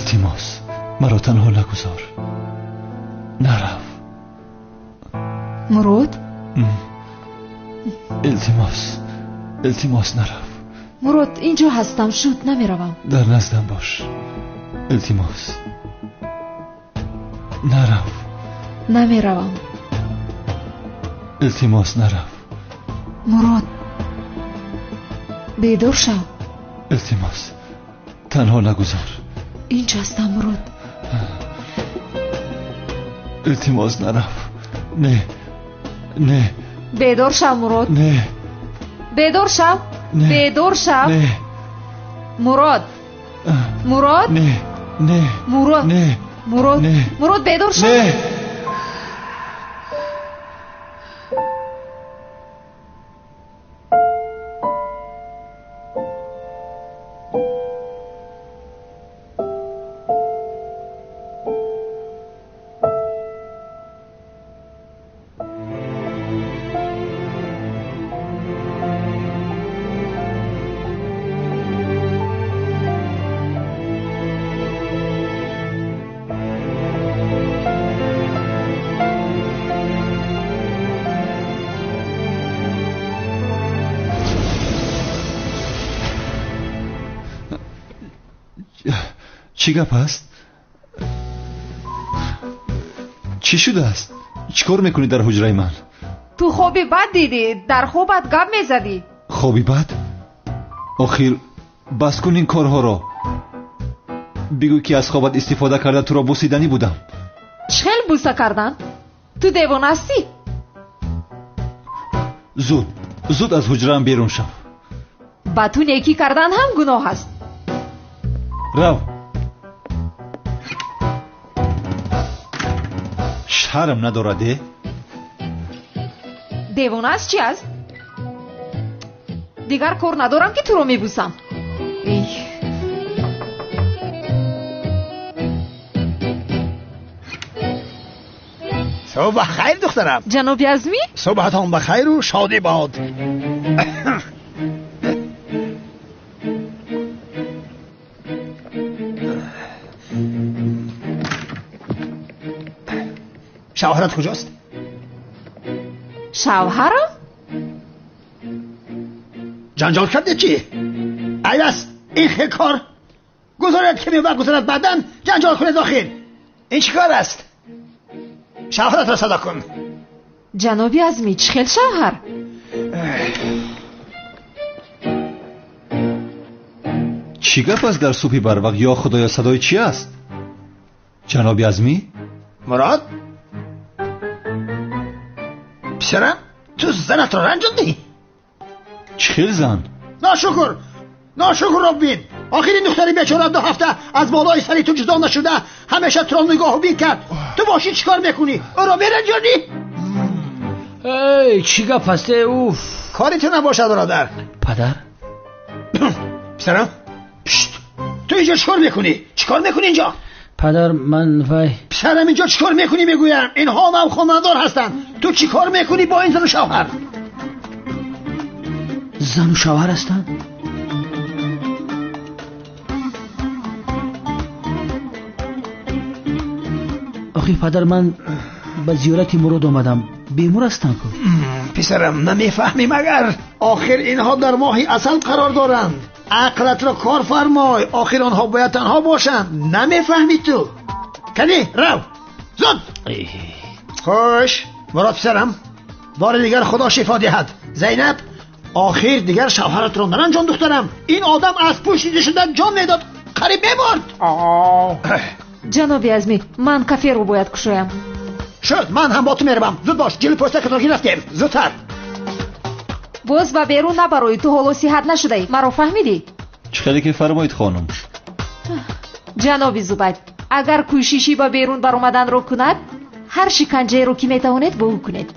Илтимос, маро танҳо нагузор. Нарав. Мурод? Илтимос, илтимос нарав. Мурод, инҷо ҳастам, шуд, намеравам. Дар наздам бош. Илтимос. Нарав. Намеравам. Илтимос, нарав. Мурод, бедор шав. Илтимос, танҳо нагузор. Инҷо ҳастам, Мурод. Илтимос, нарав. Не, не. Бедор шав, Мурод. Не. Бедор шав. Бедор шав. Не. Мурод. Мурод. Не, не. Мурод. Не. Мурод. Не. Мурод, бедор шав. Не. Чӣ гап аст? Чӣ шудааст? Чӣ кор мекунӣ дар ҳуҷраи ман? Ту хоби бад дидӣ, дар хобат гап мезадӣ. Хоби бад? Охир бас кун ин корҳоро. Бигӯ ки аз хобат истифода карда туро бусиданӣ будам. Чӣ хел буса кардан? Ту девона ҳастӣ? Зуд, зуд аз ҳуҷраам берун шав. Ба ту некӣ кардан ҳам гуноҳ аст. Рав. Шарм надорад, э? Девона аст, чи аст? Дигар кор надорам ки туро мебусам. Субҳ бахайр, духтарам. Ҷаноби Азмӣ? Субҳатон бахайру шодӣ бод. Шавҳарат куҷост? Шавҳарам? Ҷанҷол кардед чӣ? Айб аст ин хел кор. Гузоред каме вақт гузарад, баъдан ҷанҷол кунед. Охир ин чӣ кор аст? Шавҳаратро садо кун. Ҷаноби Азмӣ, чӣ хел шавҳар? Чӣ гап аст дар субҳи барвақт? Ё худоё, садои чӣ аст? Ҷаноби Азмӣ? Мурод? Писарам, ту занатро ранҷондӣ? Чӣ хел зан? Ношукр, ношукрро бин. Охир ин духтари бечора 2 ҳафта аз болои сари ту ҷудо нашуда, ҳамеша туро нигоҳу бин кард. Ту бошӣ чӣ кор мекунӣ? Ӯро меранҷонӣ? Эй, чӣ гап аст? Уф! Кори ту набошад, бародар. Падар? Писарам, пшт! Ту инҷо чӣ кор мекунӣ? Чӣ кор мекунӣ инҷо? Падар, ман вай. Писарам, инҷо чӣ кор мекунӣ мегӯям? Инҳо ҳам хонандор ҳастанд. Ту чӣ кор мекунӣ бо ин зану шавҳар? Зану шавҳар ҳастанд? Охи падар, ман ба зиёрати Мурод омадам. Бемор ҳастанд ку? Писарам, намефаҳмӣ магар? Охир инҳо дар моҳи асал қарор доранд. Ақлатро кор фармой. Охир онҳо бояд танҳо бошанд. Намефаҳмӣ ту? Кани, рав, зуд. Хуш, Мурод писарам, бори дигар худо шифо диҳад. Зайнаб, охир дигар шавҳаратро наранҷон, духтарам. Ин одам аз пушти шуда ҷон медод, қариб мемурд. Ҷаноби Азмӣ, ман каферо бояд кушоям. Шуд, ман ҳам бо ту меравам. Зуд бош, ҷилу пӯстакатро гирифтем. Зудтар. Боз ба берун набароӣ, ту ҳоло сиҳат нашудаӣ. Маро фаҳмидӣ? Чӣ хеле ки фармоед, хонум. Ҷаноби Зубайр, агар кӯшишӣ ба берун баромаданро кунад, ҳар шиканҷаеро ки метавонед бо ӯ кунед.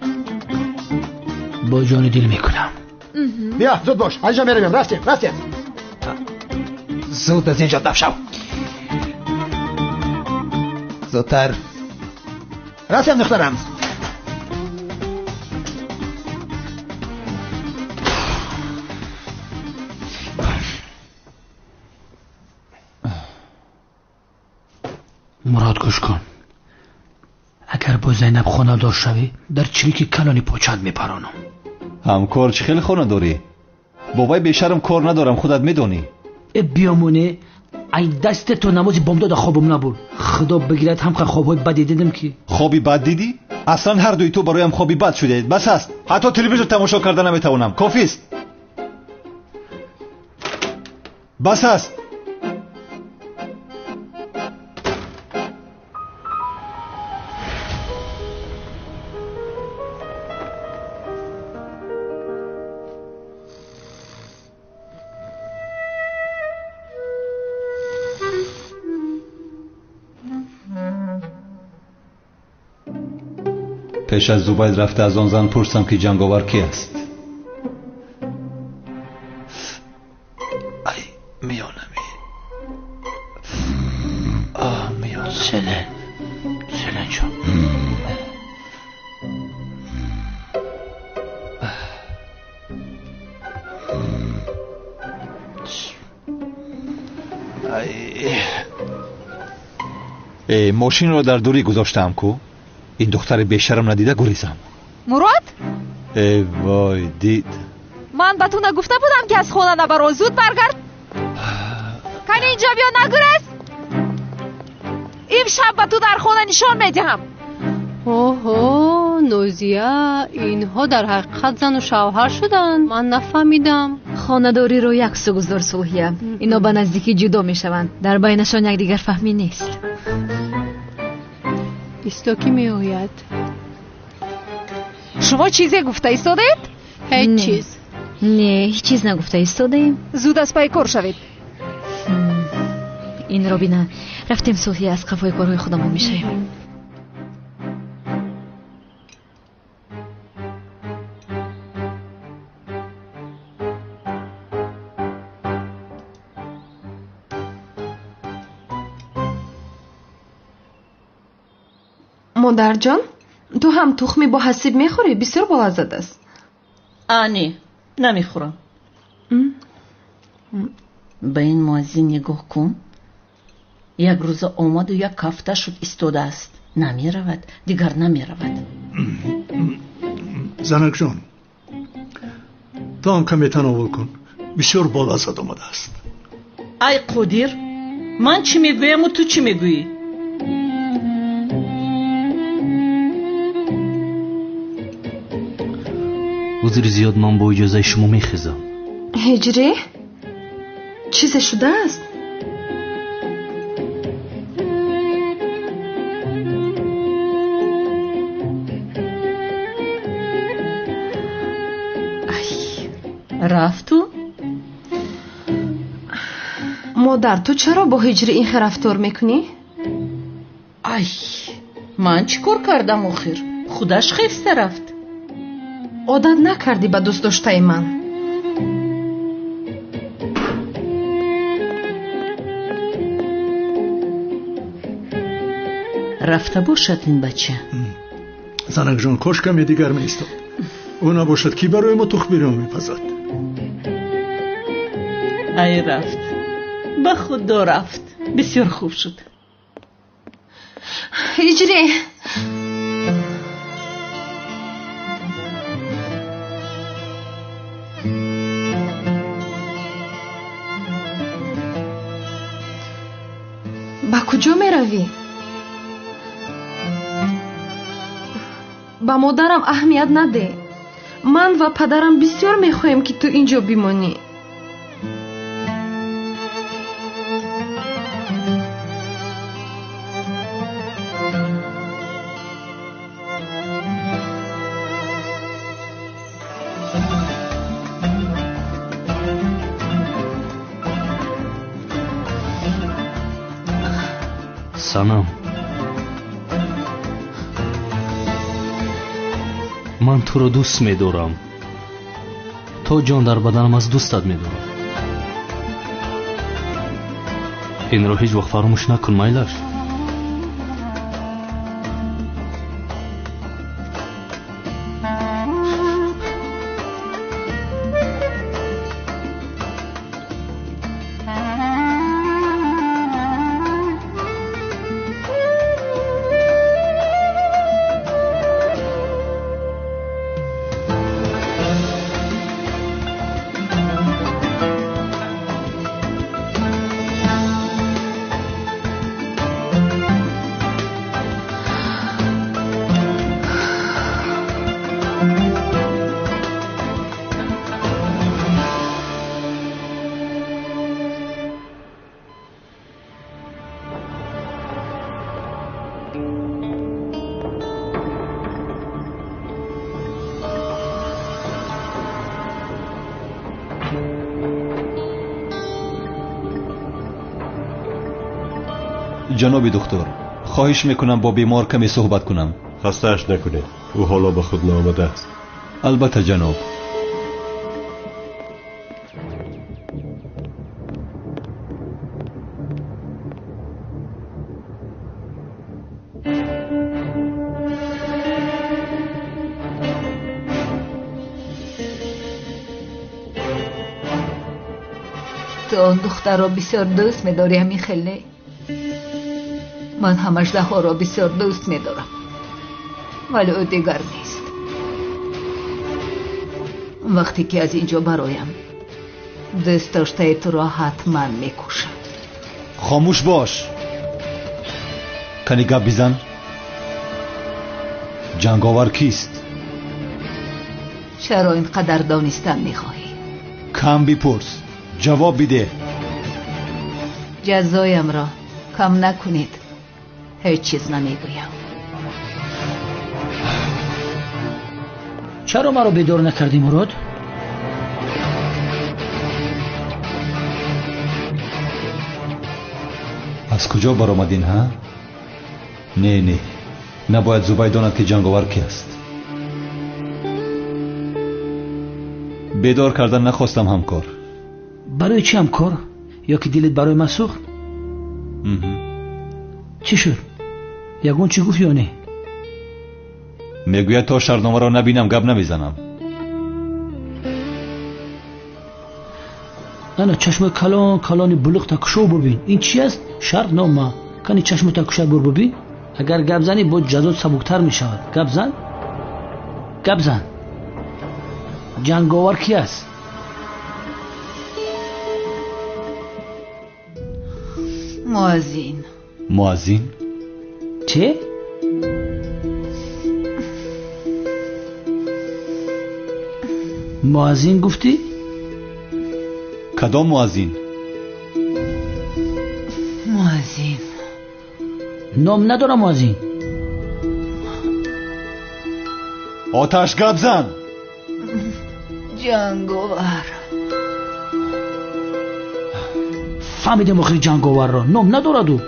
Бо ҷони дил мекунам. Биё, зуд бош, аз инҷо меравем. Рафтем, рафтем. Зуд аз инҷо даф шав. Зудтар. Рафтем, духтарам. Мурод, гӯш кун, агар бо Зайнаб хонадор шавӣ, дар чирики калони почат мепаронам. Ҳамкор, чӣ хеле хона дорӣ? Бо вай бешарм кор надорам, худат медонӣ. Э, биёмоне, ай дасте то намози бомдода хобам набуд. Худо бигирад, ҳамқа хобҳои баде дидам ки. Хоби бад дидӣ? Аслан ҳар дуи ту бароям хоби бад шудаед. Бас аст, ҳатто телевизор тамошо карда наметавонам. Кофист, бас аст. Пеш аз Зубайд рафта аз он зан пурсам ки ҷанговар ки аст. Ай, миёнами. Оҳ, миёнам. Селен, Селен ҷон. Ай. Э, мошинро дар дурӣ гузоштаам ку? Ин духтари бешарм надида гурезам. Мурод? Э, вой, дид. Ман ба ту нагуфта будам, ки аз хона набаро. Зуд баргард. Кани инҷо биё, нагурез. Имшаб ба ту дар хона нишон медиҳам. Оҳо, Нозия, инҳо дар ҳақиқат зану шавҳар шуданд. Ман нафаҳмидам. Хонадориро як су гузор, Сулҳия. Ино ба наздикӣ ҷудо мешаванд. Дар байнашон якдигарфаҳмӣ нест. Исто ки меояд. Шумо чизе гуфта истодаед? Ҳеҷ чиз. Не, ҳеҷ чиз нагуфта истодаем. Зуд аз пайи кор шавед. Инро бина. Рафтем, Сулҳия, аз қафои корҳои худамон мешавем. Модарҷон, ту ҳам тухми бо ҳасиб мехӯрӣ? Бисёр болаззат аст. А, не, намехӯрам. Ба ин муаззин нигоҳ кун. Як рӯза омаду як ҳафта шуд истодааст. Намеравад, дигар намеравад. Занакҷон, ту ҳам каме тановул кун. Бисёр болаззат омадааст. Ай Қодир, ман чӣ мегӯяму ту чӣ мегӯӣ? Узри зиёд, ман бо иҷозаи шумо мехезам. Ҳиҷрӣ? Чизе шудааст? Рафту? Модар, ту чаро бо Ҳиҷрӣ ин хел рафтор мекунӣ? Ай, ман чӣ кор кардам охир? Худаш хеста рафт. Одат накардӣ ба дӯстдоштаи ман. Рафта бошад ин бача. Занакҷон, кош каме дигар меистод. Ӯ набошад, кӣ барои мо тухмбирён мепазад? Ай, рафт, ба худо рафт. Бисёр хуб шуд. Ҳиҷрӣ! Ба куҷо меравӣ? Ба модарам аҳамият наде. Ман ва падарам бисёр мехоҳем, ки ту ин ҷо бимонӣ. Санам, ман туро дӯст медорам. То ҷон дар баданам аз дӯстат медорам. Инро ҳеҷ вақт фаромӯш накун, майлаш. Ҷаноби духтур, хоҳиш мекунам бо бемор каме суҳбат кунам. Хастааш накунед, ӯ ҳоло ба худ наомадааст. Албатта ҷаноб. Ту он духтарро бисёр дӯст медорӣ, ҳамин хел не? Ман ҳам аждаҳоро бисёр дӯст медорам, вале ӯ дигар нест. Вақте ки аз ин ҷо бароям, дӯст доштаи туро ҳатман мекушам. Хомӯш бош. Кани гап бизан. Ҷанговар кист? Чаро ин қадар донистан мехоҳӣ? Кам бипурс, ҷавоб бидеҳ. Ҷазоямро кам накунед, ҳеҷ чиз намегӯям. Чаро маро бедор накардӣ, Мурод? Аз куҷо баромадин, ҳа? Не, не, набояд Зубай донад, ки ҷанговар ки аст. Бедор кардан нахостам, ҳамкор. Барои чӣ ҳамкор? Ё ки дилат барои ман сӯхт? Чӣ шуд? Ягон чӣ гуфт ё не? Мегӯяд то шартномаро набинам гап намезанам. Ана чашмои калон калони булуғта кушо бубин. Ин чи аст? Шартнома. Кани чашмота кушад бур бубин. Агар гап занӣ, боз ҷазот сабуктар мешавад. Гап зан, гап зан. Ҷанговар ки аст? Муаззин. Муаззин? Чӣ? Муаззин гуфтӣ? Кадом муаззин? Муаззин. Ном надорам муаззин. Оташ, гап зан. Ҷанговар. Фаҳмидем охири ҷанговарро. Ном надорад ӯ.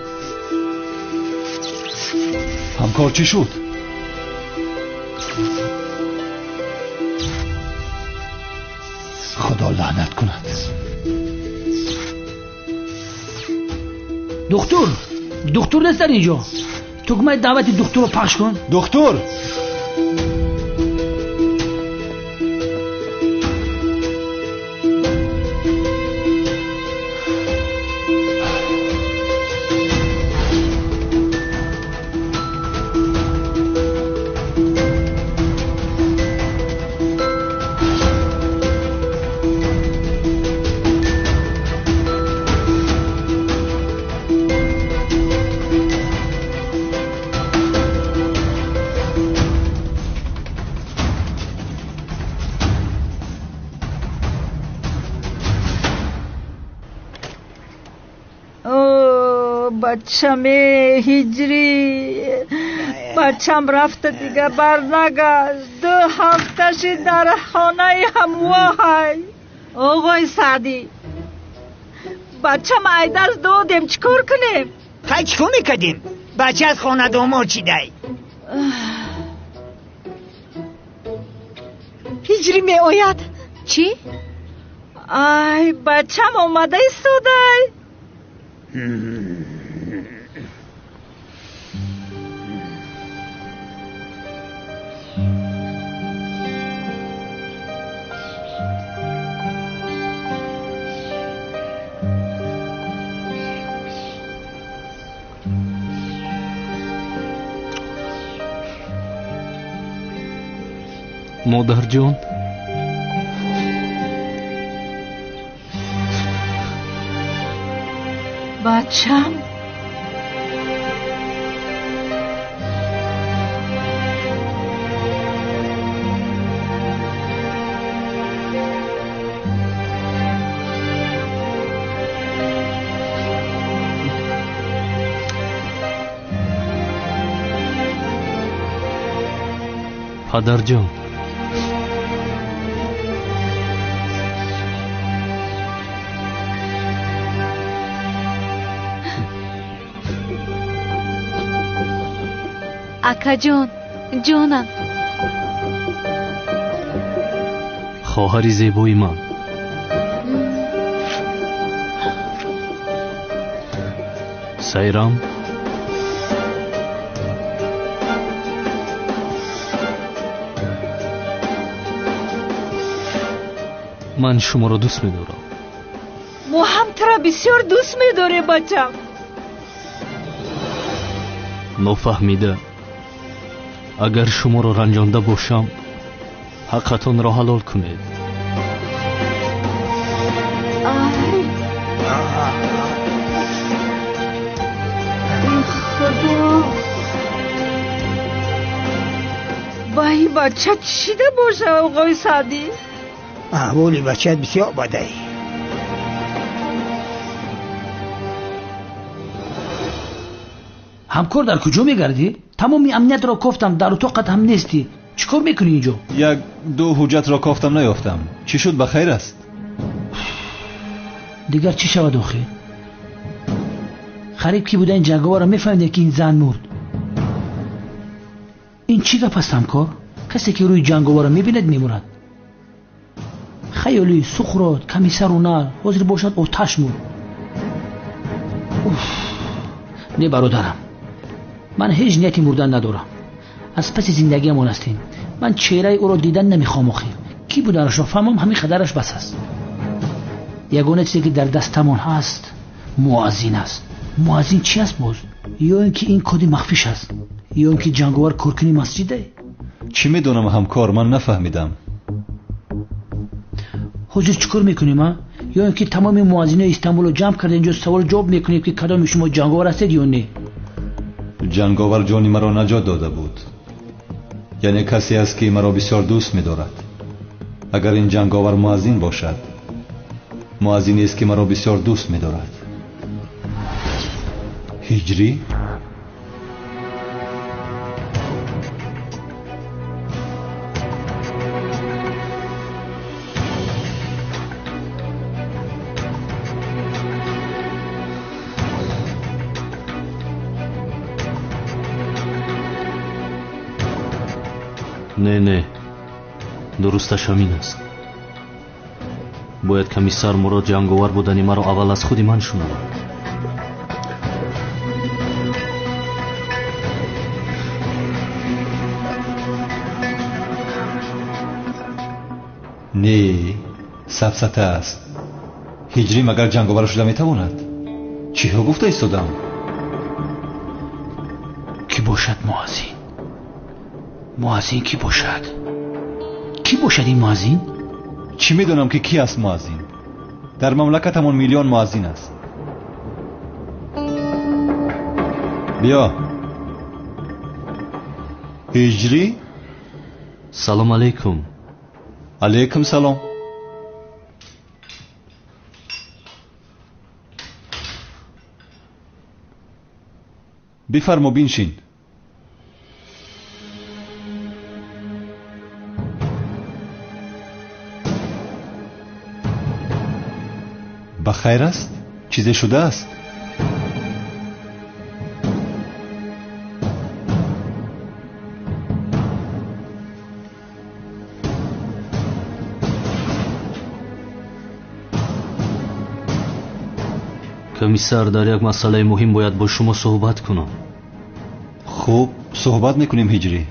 Ҳамкор, чӣ шуд? Худо лаънат кунад. Духтур, духтур нест дар ин ҷо. Тугмаи даъвати духтурро пахш кун. Духтур! Бачаме ҳиҷрӣ, бачам рафта дига барнагашт. 2 ҳафта шид дар хонаи ҳамвоҳай. Оғои Саъдӣ, бачам айдаст додем, чӣ кор кунем? Хай, чӣ кор мекардем? Бача аз хонадомод шидай. Ҳиҷрӣ меояд. Чӣ? Ай, бачам омада истодай. Модарҷон, бачам, Падарҷон, акаҷон, ҷонам, хоҳари зебои ман. Сайрам, ман шуморо дӯст медорам. Мо ҳам туро бисёр дӯст медорем, бачам. Нофаҳмида, агар шуморо ранҷонда бошам, ҳаққатонро ҳалол кунед. Худо, вай бача чӣ шида боша, оғои Саъдӣ? Аҳволи бачаат бисёр бадай. Ҳамкор, дар куҷо мегардӣ? Тамоми амниятро кофтам, дар утоқат ҳам нестӣ. Чӣ кор мекунӣ инҷо? Як ду ҳуҷҷатро кофтам, наёфтам. Чӣ шуд, ба хайр аст? Дигар чӣ шавад охир? Қариб ки буда ин ҷанговарро мефаҳмидем, ки ин зан мурд. Ин чӣ гап аст, ҳамкор? Касе ки рӯи ҷанговарро мебинад, мемурад. Хаёлӣ, Суқрот, комиссару нар, ҳозир бошад оташ мурд. Не, бародарам, ман ҳеҷ нияти мурдан надорам. Аз паси зиндагиамон ҳастем. Ман чеҳраи ӯро дидан намехоҳам охир. Кӣ буданашро фаҳмам, ҳамин қадараш бас аст. Ягона чизе ки дар дастамон ҳаст, муаззин аст. Муаззин чи аст боз? Ё ин ки ин коди махфиш аст, ё ин ки ҷанговар коркуни масҷиде? Чӣ медонам, ҳамкор, ман нафаҳмидам. Ҳозир чӣ кор мекунем, а? Ё ин ки тамоми муаззинои Истанбулро ҷамъ карда инҷо савол ҷавоб мекунем, ки кадоми шумо ҷанговар ҳастед ё не? Ҷанговар ҷони маро наҷот дода буд. Яъне касе аст, ки маро бисёр дӯст медорад. Агар ин ҷанговар муаззин бошад, муаззинест, ки маро бисёр дӯст медорад. Ҳиҷрӣ? Не, не, дурусташ ҳамин аст. Бояд комиссар Мурод ҷанговар будани маро аввал аз худи ман шунавад. Не, сафсата аст. Ҳиҷрӣ магар ҷанговар шуда метавонад? Чиҳо гуфта истодам? Кӣ бошад муаззин? Муаззин кӣ бошад? Кӣ бошад ин муаззин? Чӣ медонам, ки кӣ аст муаззин? Дар мамлакатамон миллион муаззин аст. Биё, ҳиҷрӣ. Салом алейкум. Алейкум салом. Бифармо, биншин. Ба хайр аст? Чизе шудааст? Комиссар, дар як масъалаи муҳим бояд бо шумо суҳбат кунам. Хуб, суҳбат мекунем, ҳиҷрӣ.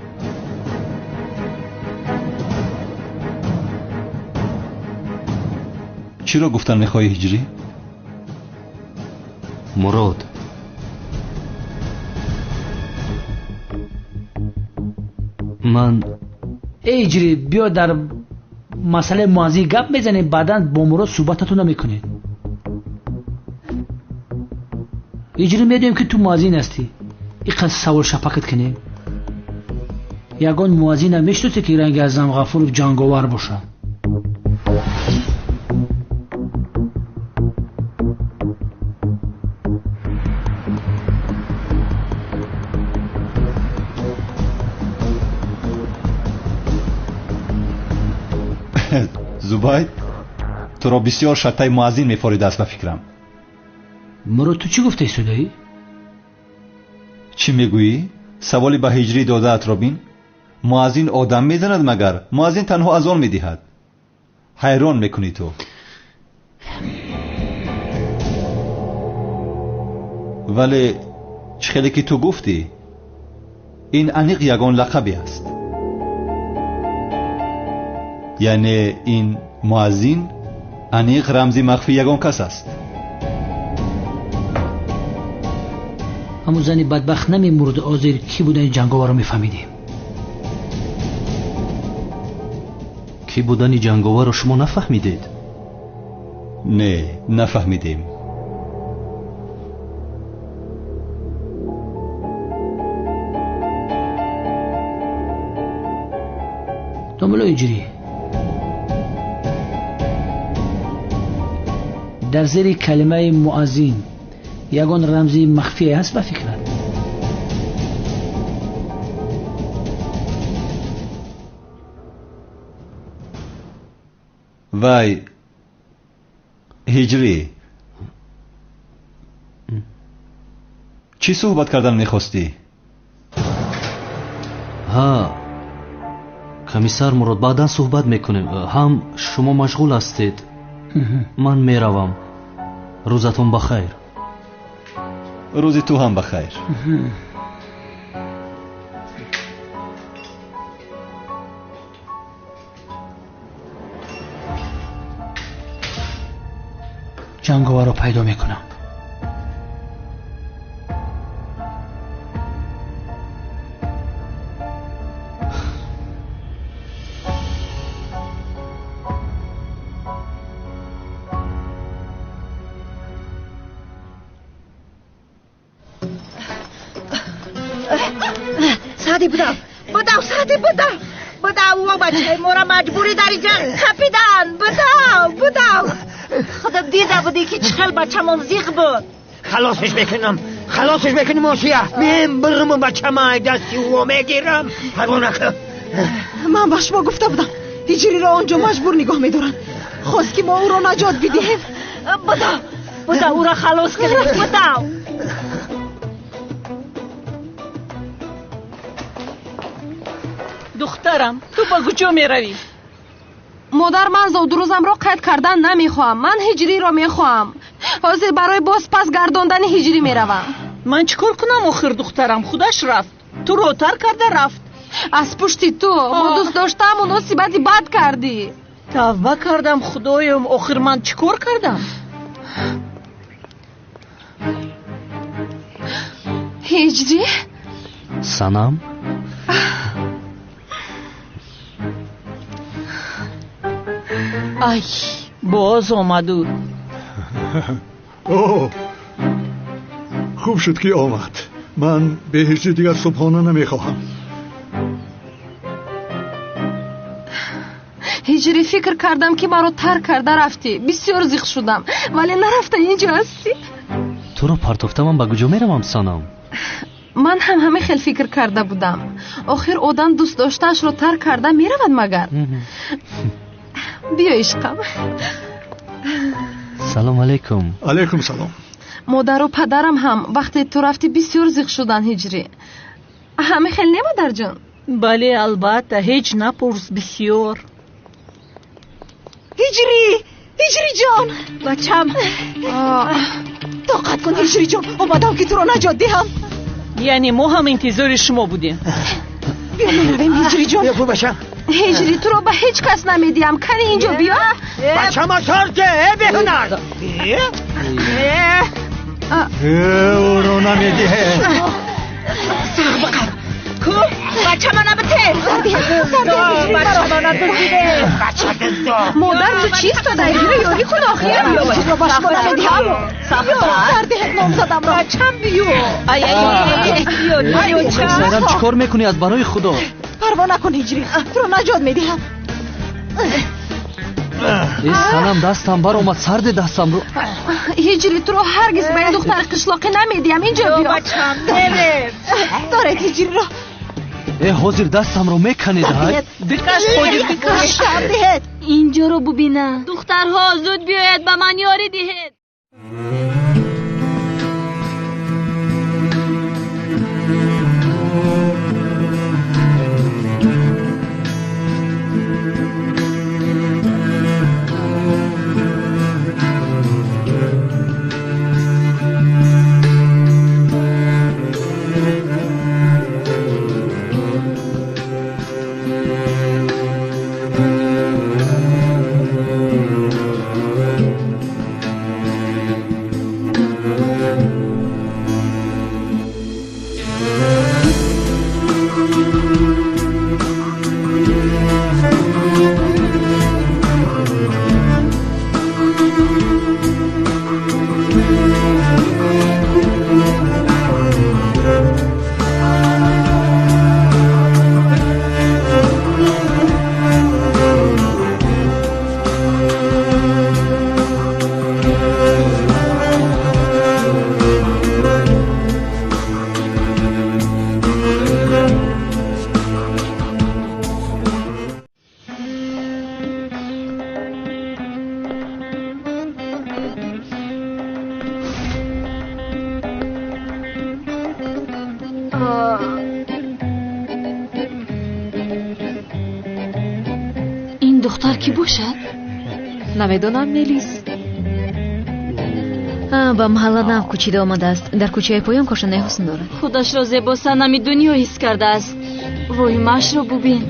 Чиро гуфтан мехоҳӣ, ҳиҷрӣ? Мурод, ман эй ҳиҷрӣ, биё дар масъалаи муаззин гап мезанем, баъдан бо Мурод суҳбататон намекунед. Ҳиҷрӣ, медонем, ки ту муаззин ҳастӣ. Иқадр савол шапакат кунем. Ягон муаззинам мешиносӣ, ки ранги Азам Ғафуров ҷанговар бошад? Зубайд, туро бисёр шартаи муаззин мефоридааст ба фикрам. Мурод, ту чӣ гуфта истодаӣ? Чӣ мегӯӣ? Саволи ба ҳиҷрӣ додаатро бин. Муаззин одам мезанад магар? Муаззин танҳо азон медиҳад. Ҳайрон мекунӣ ту. Вале чӣ хеле ки ту гуфтӣ, ин аниқ ягон лақабе аст. Яъне ин муаззин аниқ рамзи махфии ягон кас аст. Ҳамун зани бадбахт намемурд, озир кӣ будани ҷанговарро мефаҳмидем. Кӣ будани ҷанговарро шумо нафаҳмидед? Не, нафаҳмидем. Домулло Ҳиҷрӣ, дар зери калимаи муаззин ягон рамзи махфие ҳаст ба фикрат? Вай ҳиҷрӣ, чӣ суҳбат кардан мехостӣ? Ҳа, комиссар Мурод, баъдан суҳбат мекунем. Ҳам шумо машғул ҳастед. Ман меравам. Рӯзатон ба хайр. Рӯзи ту ҳам ба хайр. Ҷанговарро пайдо мекунам. Сади будав, будав, сади будав, будав, о бачаи моро маҷбурӣ дар инҷа қапидан, будав, будав. Худо дида будӣ ки чӣ хел бачамон зиқ буд. Халосش мекунам, халосش мекунам Осия. Мен бирму бачама дасти ӯ мегирам. Парво накун. Ман ба шумо гуфта будам, ҳиҷриро он ҷо маҷбур нигоҳ медоранд. Хост ки мо ӯро наҷот бидиҳем. Будав, будав, ӯро халос кунем, будав. Духтарам, ту ба куҷо меравӣ? Модар, ман зодрӯзамро қайд кардан намехоҳам. Ман ҳиҷриро мехоҳам. Ҳозир барои боз пас гардондани ҳиҷрӣ меравам. Ман чӣ кор кунам охир, духтарам? Худаш рафт. Туро тар карда рафт. Аз пушти ту бо дӯст доштаам муносибати бад кардӣ. Тавба кардам, худоём, охир ман чӣ кор кардам? Ҳиҷрӣ? Санам? Ай, боз омаду. О, хуб шуд ки омад. Ман бе ҳиҷрӣ дигар субҳона намехоҳам. Ҳиҷрӣ, фикр кардам ки маро тарк карда рафтӣ. Бисёр зиқ шудам, вале нарафта инҷо ҳастӣ. Туро партофта ман ба куҷо меравам, Санам? Ман ҳам ҳамин хел фикр карда будам. Охир одам дӯст доштаашро тарк карда меравад магар? Биё ишқам. Салом алейкум. Алейкум салом. Модару падарам ҳам вақте ту рафтӣ бисёр зиқ шуданд, ҳиҷрӣ. Ҳамин хел не, модарҷон? Бале, албатта, ҳеҷ напурс, бисёр. Ҳиҷрӣ, ҳиҷриҷон, бачам. Тоқат кун ҳиҷриҷон, омадам ки туро наҷот диҳам. Яъне мо ҳам интизори шумо будем. Биё меравем ҳиҷриҷон. Биё бачам. Ҳиҷрӣ, туро ба ҳеҷ кас намедиҳам. Кани инҷо биё. Бачама сарде, э беҳунар. Ӯро намедиҳе. Сах бақар. Ку, бачама набите. Бачама надуздиде. Бача дуздо. Модар, ту чист додаи? Биё ёрӣ кун охир. Туро ба шумо намедиҳам. Сардиҳед номзадамро. Бачам биё. Ай, ай, биё, биё, Сайрам, чӣ кор мекунӣ аз барои Худо? Парво накун ҳиҷрӣ, туро наҷот медиҳам. Э, Санам, дастам баромад, сарде дастамро. Ҳиҷрӣ, туро ҳаргиз ба ин духтари қишлоқӣ намедиҳам. Инҷо биё. Бачам, мерем. Доред ҳиҷриро. Ҳозир дастамро меканед. Бикаш, қодир, бикаш. Инҷоро бубина. Духтарҳо, зуд биёед, ба ман ёрӣ диҳед. Ин духтар кӣ бошад? Намедонам, Мелис. Ба маҳалла нав кӯчида омадааст. Дар кӯчаи поён кошонаи ҳусн дорад. Худашро зебо санами дунё ҳис кардааст. Воҳимаашро бубин.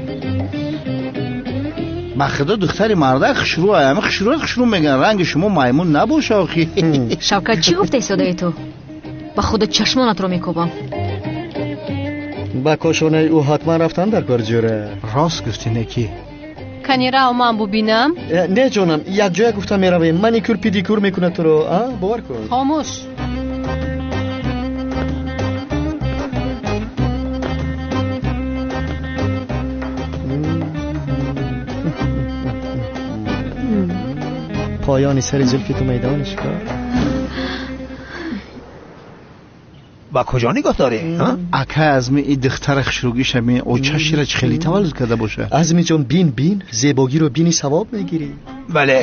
Ба худо духтари мардак хушрӯ, ами хушрӯ хушрӯ мегӯянд. Ранги шумо маймун набоша охи. Шавкат, чӣ гуфта истодаи ту? Ба худо чашмонатро мекӯбам. Ба кошонаи ӯ ҳатман рафтан дар кор ҷӯра. Рост гуфтӣ, неки. Канирав ман бубинам? Не ҷонам, якҷоя гуфта меравем. Маникюр педикюр мекунад туро, а? Бовар кун. Хомӯш. Поёни сари зулфи ту майдони шикор. Ба куҷо нигоҳ дорӣ? Ака, азми и духтара хушрӯгиша ми очашира чӣ хеле таваллуд карда боша. Азми ҷон, бин, бин, зебогиро бини савоб мегирӣ. Бале.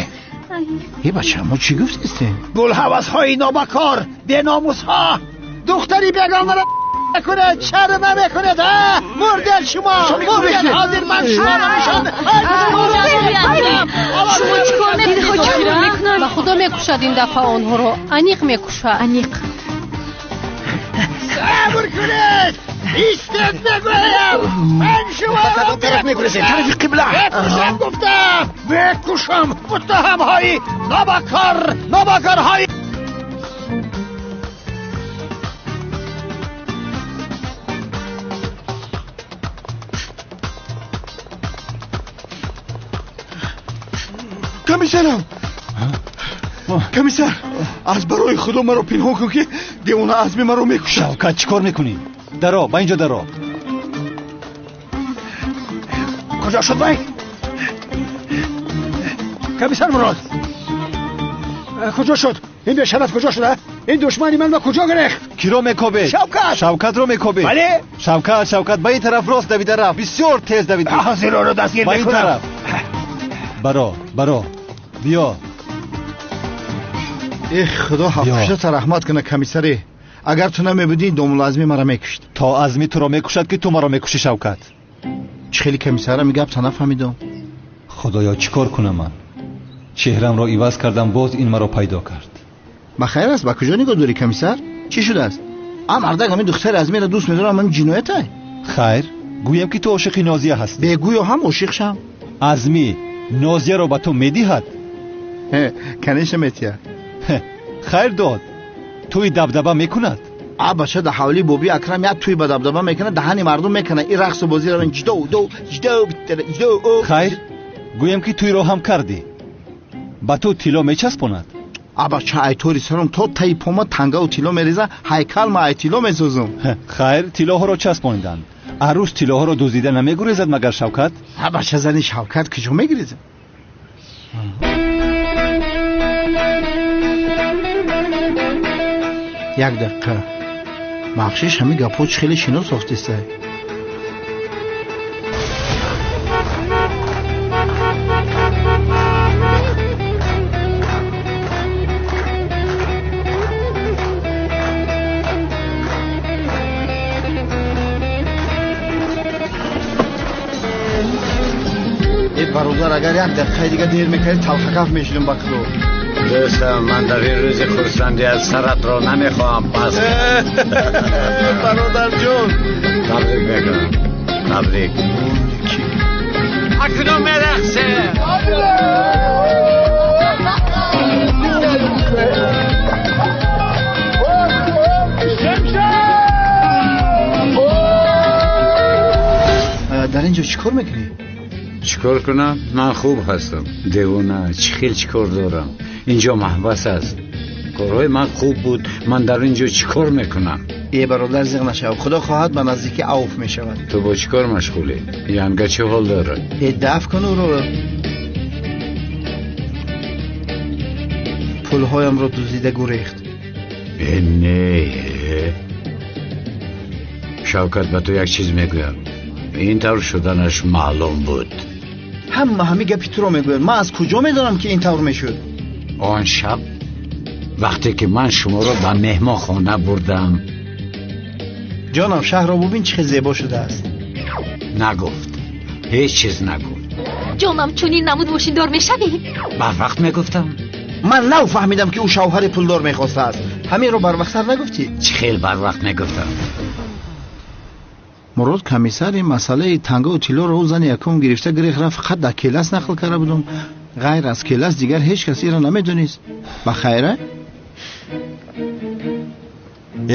Е бача, мо чӣ гуфтистем? Гулҳавасҳои нобакор, беномусҳо, духтари бегонаро мекунед, чаро намекунед, а? Мурдед шумо, мурдед, ҳозир ман шуморо нишон. Шумо чӣ кор мекунед? Ба худо мекушад ин дафъа онҳоро, аниқ мекушад. Аниқ. Сабр кунед! Истед мегӯям! Ман шуморо тараф мегурезед, тарафи қибла. Мекушам гуфтам! Мекушам! Муттаҳамҳои нобакор, нобакорҳои Комиссарам! Комиссар, аз барои худо маро пинҳон кун, ки девона азми маро мекушад. Шавкат, чӣ кор мекунӣ? Даро, ба инҷо даро. Куҷо шуд вай? Комиссар Мурод, куҷо шуд? Ин бешараф куҷо шуда? Ин душмани ман ба куҷо гирехт? Киро мекобед? Шавкат! Шавкатро мекобед? Бале. Шавкат, Шавкат, ба ин тараф рост давида рафт. Бисёр тез давид. Ҳозир ӯро дастгир Ба ин мекунам. тараф. Баро, баро. Биё. Эх, худо ҳафтушата раҳмат кунад, комиссаре. Агар ту намебудӣ, домула азми маро мекушт. То азми туро мекушад, ки ту маро мекушӣ, Шавкат. Чӣ хеле комиссарам гапта нафаҳмидам. Худоё, чӣ кор кунам ман? Чеҳрамро иваз кардам, боз ин маро пайдо кард. Ба хайр аст, ба куҷо нигоҳ дорӣ, комиссар? Чӣ шудааст? А мардак ҳамин духтари азмиро дӯст медорам, ҳамин ҷиноятай? Хайр, гӯям ки ту ошиқи Нозия ҳастӣ. Бегӯё ҳам ошиқ шам. Азмӣ Нозияро ба ту медиҳад? Конечно метиҳад. Хайр дод. Тӯи дабдаба мекунад? А бача, дар ҳавлии боби Акрам як тӯи ба дабдаба мекунад, даҳани мардум мекунад. Ин рақсу бозиро ҷидо до ҷидо ҷидо. Хайр, гӯям ки тӯйро ҳам кардӣ. Ба ту тилло мечаспонад? А бача, айтори саром то таи пома тангаву тилло мереза, ҳайкал ма ай тилло месозум. Хайр, тиллоҳоро часпониданд. Арӯс тиллоҳоро дуздида намегурезад магар, Шавкат? А бача, зани Шавкат куҷо мегирезад? Як дақиқа. Бахшиш, ҳамин гапҳо чӣ хеле шинос сохтистай? Бародар, агар як дақиқаи дига дер мекардӣ, талхакаф мешудам ба худо. Дӯстам, ман дар ин рӯзи хурсандӣ аз саратро намехоҳам пас. Бародарҷон, табрик мекунам, табрик. Акнун мерақсем. Дар ин ҷо чӣ кор мекунӣ? Чӣ кор кунам? Ман хуб ҳастам. Девона, чӣ хел чӣ кор дорам? Инҷо маҳбас аст. Корҳои ман хуб буд. Ман дар ин ҷо чӣ кор мекунам? Э бародар, зиғ нашав. Худо хоҳад ба наздикӣ авф мешавад. Ту бо чӣ кор машғулӣ? Янга чӣ ҳол дорад? Э даф кун ӯро. Пулҳоямро дуздида гурехт. Э не. Шавкат, ба ту як чиз мегӯям. Ин тавр шуданаш маълум буд. Ҳама ҳамин гапи туро мегӯянд. Ман аз куҷо медонам, ки ин тавр мешуд? Он шаб вақте ки ман шуморо ба меҳмонхона бурдам. Ҷонам, шаҳрро бубин, чӣ хел зебо шудааст. Нагуфт, ҳеҷ чиз нагуфт. Ҷонам, чунин намуд мошиндор мешавӣ? Барвақт мегуфтам. Ман нав фаҳмидам, ки ӯ шавҳари пулдор мехостааст. Ҳаминро барвақттар нагуфтӣ? Чӣ хел барвақт мегуфтам? Мурод комиссар ин масъалаи тангаву тиллоро ӯ зани якум гирифта гирех рафт, фақат дар келас нақл карда будум. Ғайр аз келас дигар ҳеҷ кас инро намедонист. Ба хайра?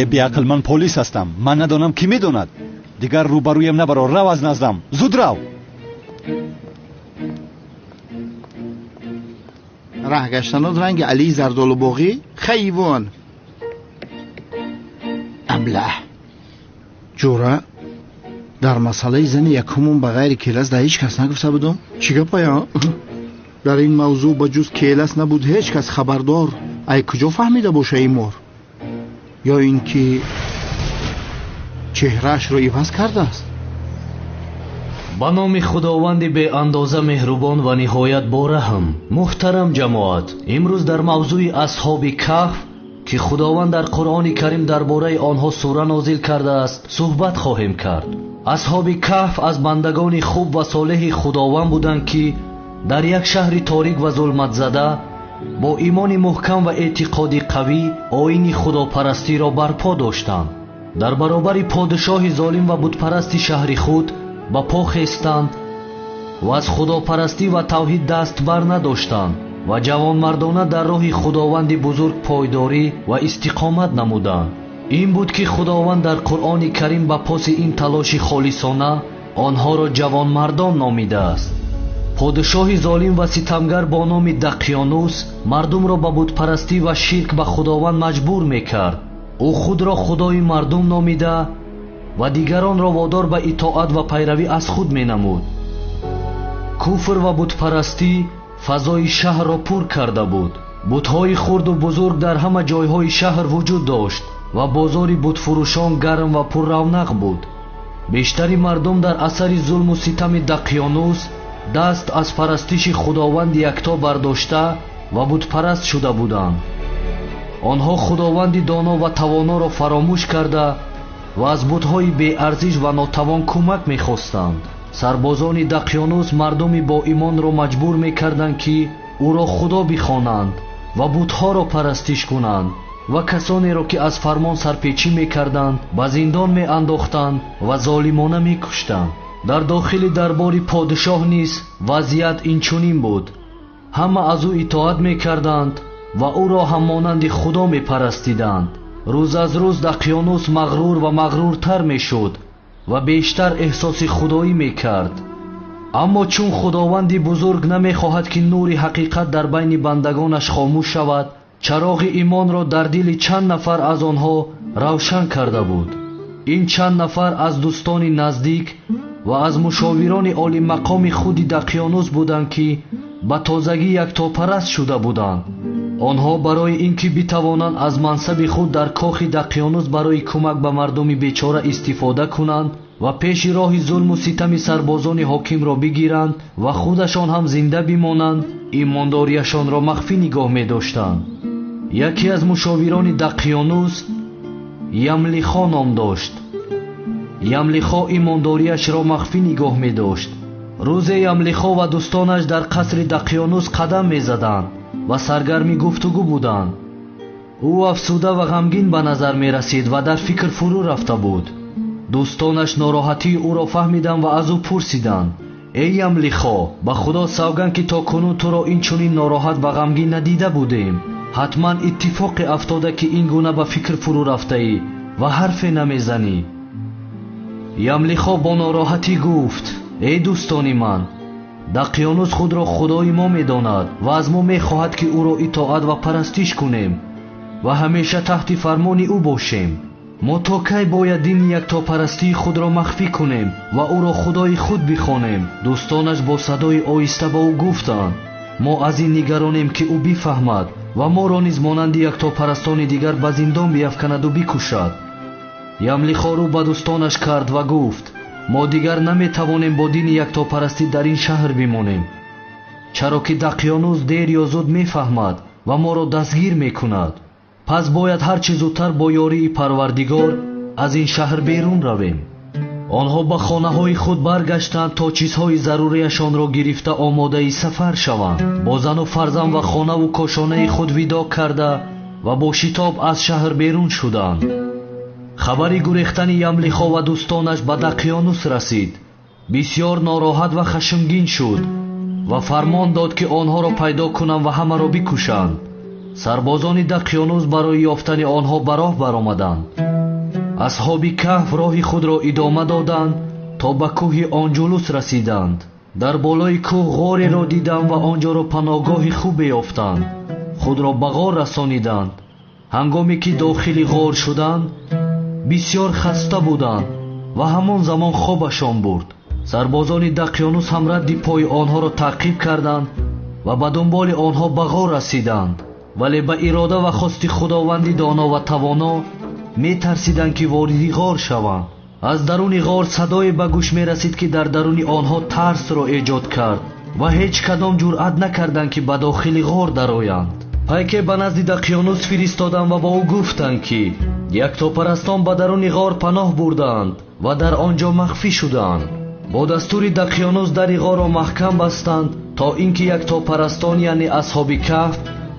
Э беақл, ман полис ҳастам. Ман надонам, кӣ медонад? Дигар рӯбарӯям набаро, рав аз наздам. Зуд рав. Раҳ гаштанот ранги Алии Зардолубоғӣ? Хайвон. Аблаҳ. Ҷура, дар масъалаи зани якумум ба ғайри келас дар ҳеҷ кас нагуфта будум. Чӣ гапая? Дар ин мавзӯъ ба ҷуз келас набуд ҳеҷ кас хабардор. Ай куҷо фаҳмида боша ин мор? Ё ин ки чеҳраашро иваз кардааст? Ба номи Худованди беандоза меҳрубон ва ниҳоят бораҳм. Муҳтарам ҷамоат, имрӯз дар мавзӯи асҳоби каҳф, ки Худованд дар Қуръони Карим дар бораи онҳо сура нозил кардааст, суҳбат хоҳем кард. Асҳоби каҳф аз бандагони хуб ва солеҳи Худованд буданд, ки дар як шаҳри торик ва зулматзада бо имони муҳкам ва эътиқоди қавӣ оини худопарастиро барпо доштанд. Дар баробари подшоҳи золим ва бутпарасти шаҳри худ ба по хестанд ва аз худопарастӣ ва тавҳид даст бар надоштанд ва ҷавонмардона дар роҳи Худованди бузург пойдорӣ ва истиқомат намуданд. Ин буд, ки Худованд дар Қуръони Карим ба поси ин талоши холисона онҳоро ҷавонмардон номидааст. Подшоҳи золим ва ситамгар бо номи Дақиёнус мардумро ба бутпарастӣ ва ширк ба Худованд маҷбур мекард. Ӯ худро худои мардум номида ва дигаронро водор ба итоат ва пайравӣ аз худ менамуд. Куфр ва бутпарастӣ фазои шаҳрро пур карда буд. Бутҳои хурду бузург дар ҳама ҷойҳои шаҳр вуҷуд дошт ва бозори бутфурӯшон гарм ва пурравнақ буд. Бештари мардум дар асари зулму ситами Дақиёнус даст аз парастиши Худованди якто бардошта ва бутпараст шуда буданд. Онҳо Худованди доно ва тавоноро фаромӯш карда ва аз бутҳои беарзиш ва нотавон кӯмак мехостанд. Сарбозони Дақиёнус мардуми боимонро маҷбур мекарданд, ки ӯро худо бихонанд ва бутҳоро парастиш кунанд ва касонеро, ки аз фармон сарпечӣ мекарданд, ба зиндон меандохтанд ва золимона мекуштанд. Дар дохили дарбори подшоҳ низ вазъият инчунин буд. Ҳама аз ӯ итоат мекарданд ва ӯро ҳам монанди худо мепарастиданд. Рӯз аз рӯз Дақиёнус мағрур ва мағруртар мешуд ва бештар эҳсоси худоӣ мекард. Аммо чун Худованди бузург намехоҳад, ки нури ҳақиқат дар байни бандагонаш хомӯш шавад, чароғи имонро дар дили чанд нафар аз онҳо равшан карда буд. Ин чанд нафар аз дӯстони наздик ва аз мушовирони олимақоми худи Дақиёнус буданд, ки ба тозагӣ яктопараст шуда буданд. Онҳо барои ин ки битавонанд аз мансаби худ дар кохи Дақиёнус барои кӯмак ба мардуми бечора истифода кунанд ва пеши роҳи зулму ситами сарбозони ҳокимро бигиранд ва худашон ҳам зинда бимонанд, имондориашонро махфӣ нигоҳ медоштанд. Яке аз мушовирони Дақиёнус Ямлихо ном дошт. Ямлихо имондориашро махфӣ нигоҳ медошт. Рӯзе Ямлихо ва дӯстонаш дар қасри Дақиёнус қадам мезаданд ва саргарми гуфтугӯ буданд. Ӯ афсуда ва ғамгин ба назар мерасид ва дар фикр фурӯ рафта буд. Дӯстонаш нороҳатии ӯро фаҳмиданд ва аз ӯ пурсиданд: эй Ямлихо, ба Худо савганд, ки то кунун туро ин чунин нороҳат ва ғамгин надида будем. Ҳатман иттифоқе афтода, ки ин гуна ба фикр фурӯ рафтаӣ ва ҳарфе намезанӣ. Ямлихо бо нороҳатӣ гуфт: эй дӯстони ман, Дақиёнус худро худои мо медонад ва аз мо мехоҳад, ки ӯро итоат ва парастиш кунем ва ҳамеша таҳти фармони ӯ бошем. Мо то кай бояд дини яктопарастии худро махфӣ кунем ва ӯро худои худ бихонем? Дӯстонаш бо садои оҳиста ба ӯ гуфтанд: мо аз ин нигаронем, ки ӯ бифаҳмад ва моро низ монанди яктопарастони дигар ба зиндон биафканаду бикушад. Ямлихо рӯ ба дӯстонаш кард ва гуфт: мо дигар наметавонем бо дини яктопарастӣ дар ин шаҳр бимонем, чаро ки Дақиёнус дер ё зуд мефаҳмад ва моро дастгир мекунад. Пас бояд ҳарчи зудтар бо ёрии Парвардигор аз ин шаҳр берун равем. Онҳо ба хонаҳои худ баргаштанд то чизҳои зарурияшонро гирифта омодаи сафар шаванд. Бо зану фарзанд ва хонаву кошонаи худ видо карда ва бо шитоб аз шаҳр берун шуданд. Хабари гурехтани Ямлихо ва дӯстонаш ба Дақиёнус расид. Бисёр нороҳат ва хашмгин шуд ва фармон дод, ки онҳоро пайдо кунанд ва ҳамаро бикушанд. Сарбозони Дақиёнус барои ёфтани онҳо ба роҳ баромаданд. Асҳоби Каҳф роҳи худро идома доданд то ба кӯҳи Онҷулус расиданд. Дар болои кӯҳ ғореро диданд ва онҷоро паноҳгоҳи хубе ёфтанд. Худро ба ғор расониданд. Ҳангоме ки дохили ғор шуданд, бисёр хаста буданд ва ҳамон замон хобашон бурд. Сарбозони Дақиёнус ҳам радди пои онҳоро таъқиб карданд ва ба дунболи онҳо ба ғор расиданд. Вале ба ирода ва хости Худованди доно ва тавоно метарсиданд, ки вориди ғор шаванд. Аз даруни ғор садое ба гӯш мерасид, ки дар даруни онҳо тарсро эҷод кард ва ҳеҷ кадом ҷуръат накарданд, ки ба дохили ғор дароянд. Пайке ба назди Дақиёнус фиристоданд ва ба ӯ гуфтанд, ки яктопарастон ба даруни ғор паноҳ бурдаанд ва дар он ҷо махфӣ шудаанд. Бо дастури Дақиёнус дари ғорро маҳкам бастанд, то ин ки яктопарастон, яъне асҳоби Каҳф,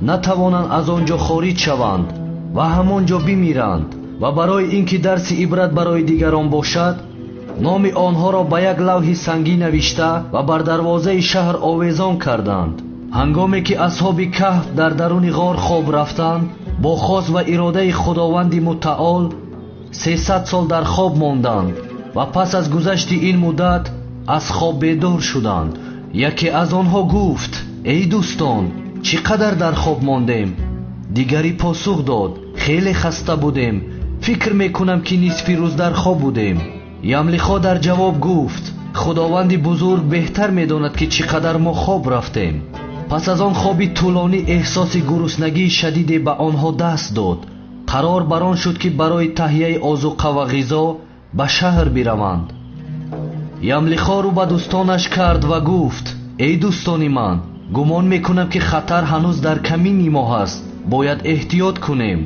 натавонанд аз он ҷо хориҷ шаванд ва ҳамон ҷо бимиранд. Ва барои ин ки дарси ибрат барои дигарон бошад, номи онҳоро ба як лавҳи сангӣ навишта ва бар дарвозаи шаҳр овезон карданд. Ҳангоме ки асҳоби Каҳф дар даруни ғор хоб рафтанд, бо хос ва иродаи Худованди мутаол 300 сол дар хоб монданд ва пас аз гузашти ин муддат аз хоб бедор шуданд. Яке аз онҳо гуфт: эй дӯстон, чӣ қадар дар хоб мондем? Дигари посух дод: хеле хаста будем, фикр мекунам, ки нисфи рӯз дар хоб будем. Ямлихо дар ҷавоб гуфт: Худованди бузург беҳтар медонад, ки чӣ қадар мо хоб рафтем. Пас аз он хоби тӯлонӣ эҳсоси гуруснагии шадиде ба онҳо даст дод. Қарор бар он шуд, ки барои таҳияи озуқа ва ғизо ба шаҳр бираванд. Ямлихо рӯ ба дӯстонаш кард ва гуфт: эй дӯстони ман, гумон мекунам, ки хатар ҳанӯз дар камини мо ҳаст, бояд эҳтиёт кунем.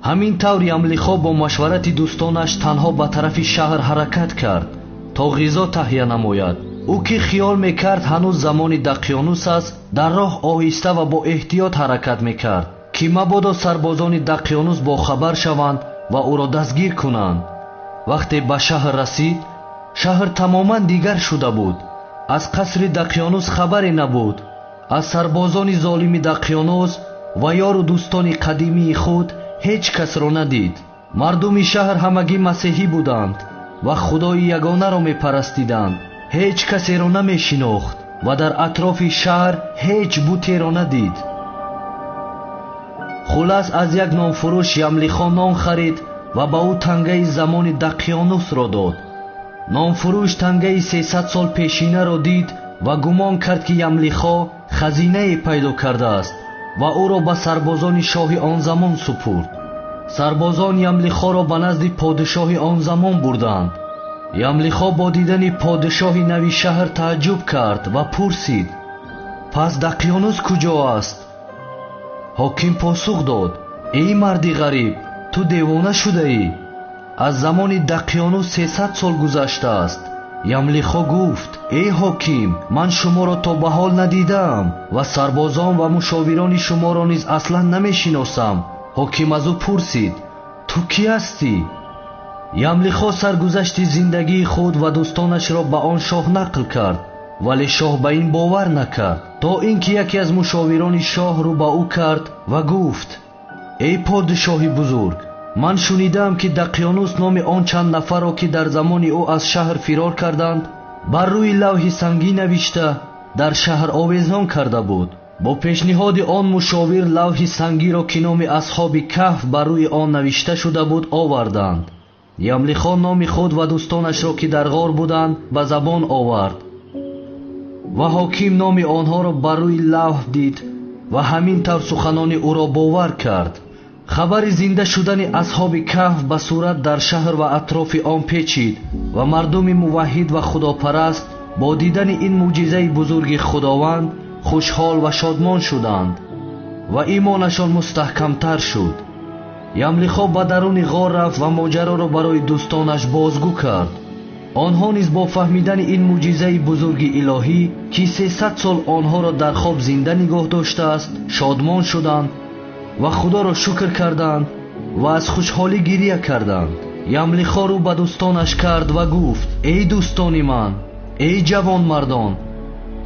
Ҳамин тавр Ямлихо бо машварати дӯстонаш танҳо ба тарафи шаҳр ҳаракат кард то ғизо таҳия намояд. Ӯ ки хиёл мекард ҳанӯз замони Дақиёнус аст, дар роҳ оҳиста ва бо эҳтиёт ҳаракат мекард, ки мабодо сарбозони Дақиёнус бохабар шаванд ва ӯро дастгир кунанд. Вақте ба шаҳр расид, шаҳр тамоман дигар шуда буд. Аз қасри Дақиёнус хабаре набуд. Аз сарбозони золими Дақиёнус ва ёру дӯстони қадимии худ ҳеҷ касро надид. Мардуми шаҳр ҳамагӣ масеҳӣ буданд ва худои ягонаро мепарастиданд. Ҳеҷ касеро намешинохт ва дар атрофи шаҳр ҳеҷ бутеро надид. Хулас, аз як нонфурӯш Ямлихо нон харид ва ба ӯ тангаи замони Дақиёнусро дод. Нонфурӯш тангаи 300 сол пешинаро дид ва гумон кард, ки Ямлихо хазинае пайдо кардааст ва ӯро ба сарбозони шоҳи он замон супурд. Сарбозон Ямлихоро ба назди подишоҳи он замон бурданд. Ямлихо бо дидани подишоҳи нави шаҳр тааҷҷуб кард ва пурсид: пас Дақиёнус куҷо аст? Ҳоким посух дод: эй марди ғариб, ту девона шудаӣ. Аз замони Дақиёнус 300 сол гузаштааст. Ямлихо гуфт: эй ҳоким, ман шуморо то ба ҳол надидаам ва сарбозон ва мушовирони шуморо низ аслан намешиносам. Ҳоким аз ӯ пурсид: ту кӣ ҳастӣ? Ямлихо саргузашти зиндагии худ ва дӯстонашро ба он шоҳ нақл кард, вале шоҳ ба ин бовар накард, то ин ки яке аз мушовирони шоҳ рӯ ба ӯ кард ва гуфт: эй подшоҳи бузург, ман шунидаам ки Дақиёнус номи он чанд нафарро ки дар замони ӯ аз шаҳр фирор карданд, бар рӯи лавҳи сангӣ навишта дар шаҳр овезон карда буд. Бо пешниҳоди он мушовир лавҳи сангиро ки номи асҳоби каҳф бар рӯи он навишта шуда буд оварданд. Ямлихо номи худ ва дӯстонашро ки дар ғор буданд ба забон овард ва ҳоким номи онҳоро бар рӯи лавҳ дид ва ҳамин тавр суханони ӯро бовар кард. Хабари зинда шудани асҳоби каҳф ба сурат дар шаҳр ва атрофи он печид ва мардуми муваҳҳид ва худопараст бо дидани ин мӯъҷизаи бузурги Худованд хушҳол ва шодмон шуданд ва имонашон мустаҳкамтар шуд. Ямлихо ба даруни ғор рафт ва моҷароро барои дӯстонаш бозгӯ кард. Онҳо низ бо фаҳмидани ин мӯъҷизаи бузурги илоҳӣ, ки 300 сол онҳоро дар хоб зинда нигоҳ доштааст, шодмон шуданд ва Худоро шукр карданд ва аз хушҳолӣ гирия карданд. Ямлихо рӯ ба дӯстонаш кард ва гуфт: эй дӯстони ман, эй ҷавонмардон,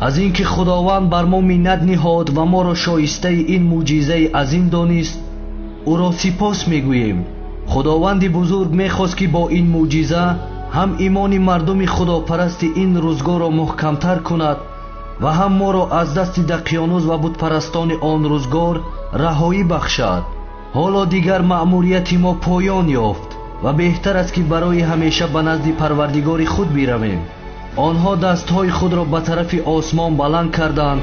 аз ин ки Худованд бар мо миннат ниҳод ва моро шоистаи ин мӯъҷизаи азим донист, ӯро сипос мегӯем. Худованди бузург мехост ки бо ин мӯъҷиза ҳам имони мардуми худопарасти ин рӯзгорро муҳкамтар кунад ва ҳам моро аз дасти Дақиёнус ва бутпарастони он рӯзгор раҳоӣ бахшад. Ҳоло дигар маъмурияти мо поён ёфт ва беҳтар аст ки барои ҳамеша ба назди Парвардигори худ биравем. Онҳо дастҳои худро ба тарафи осмон баланд карданд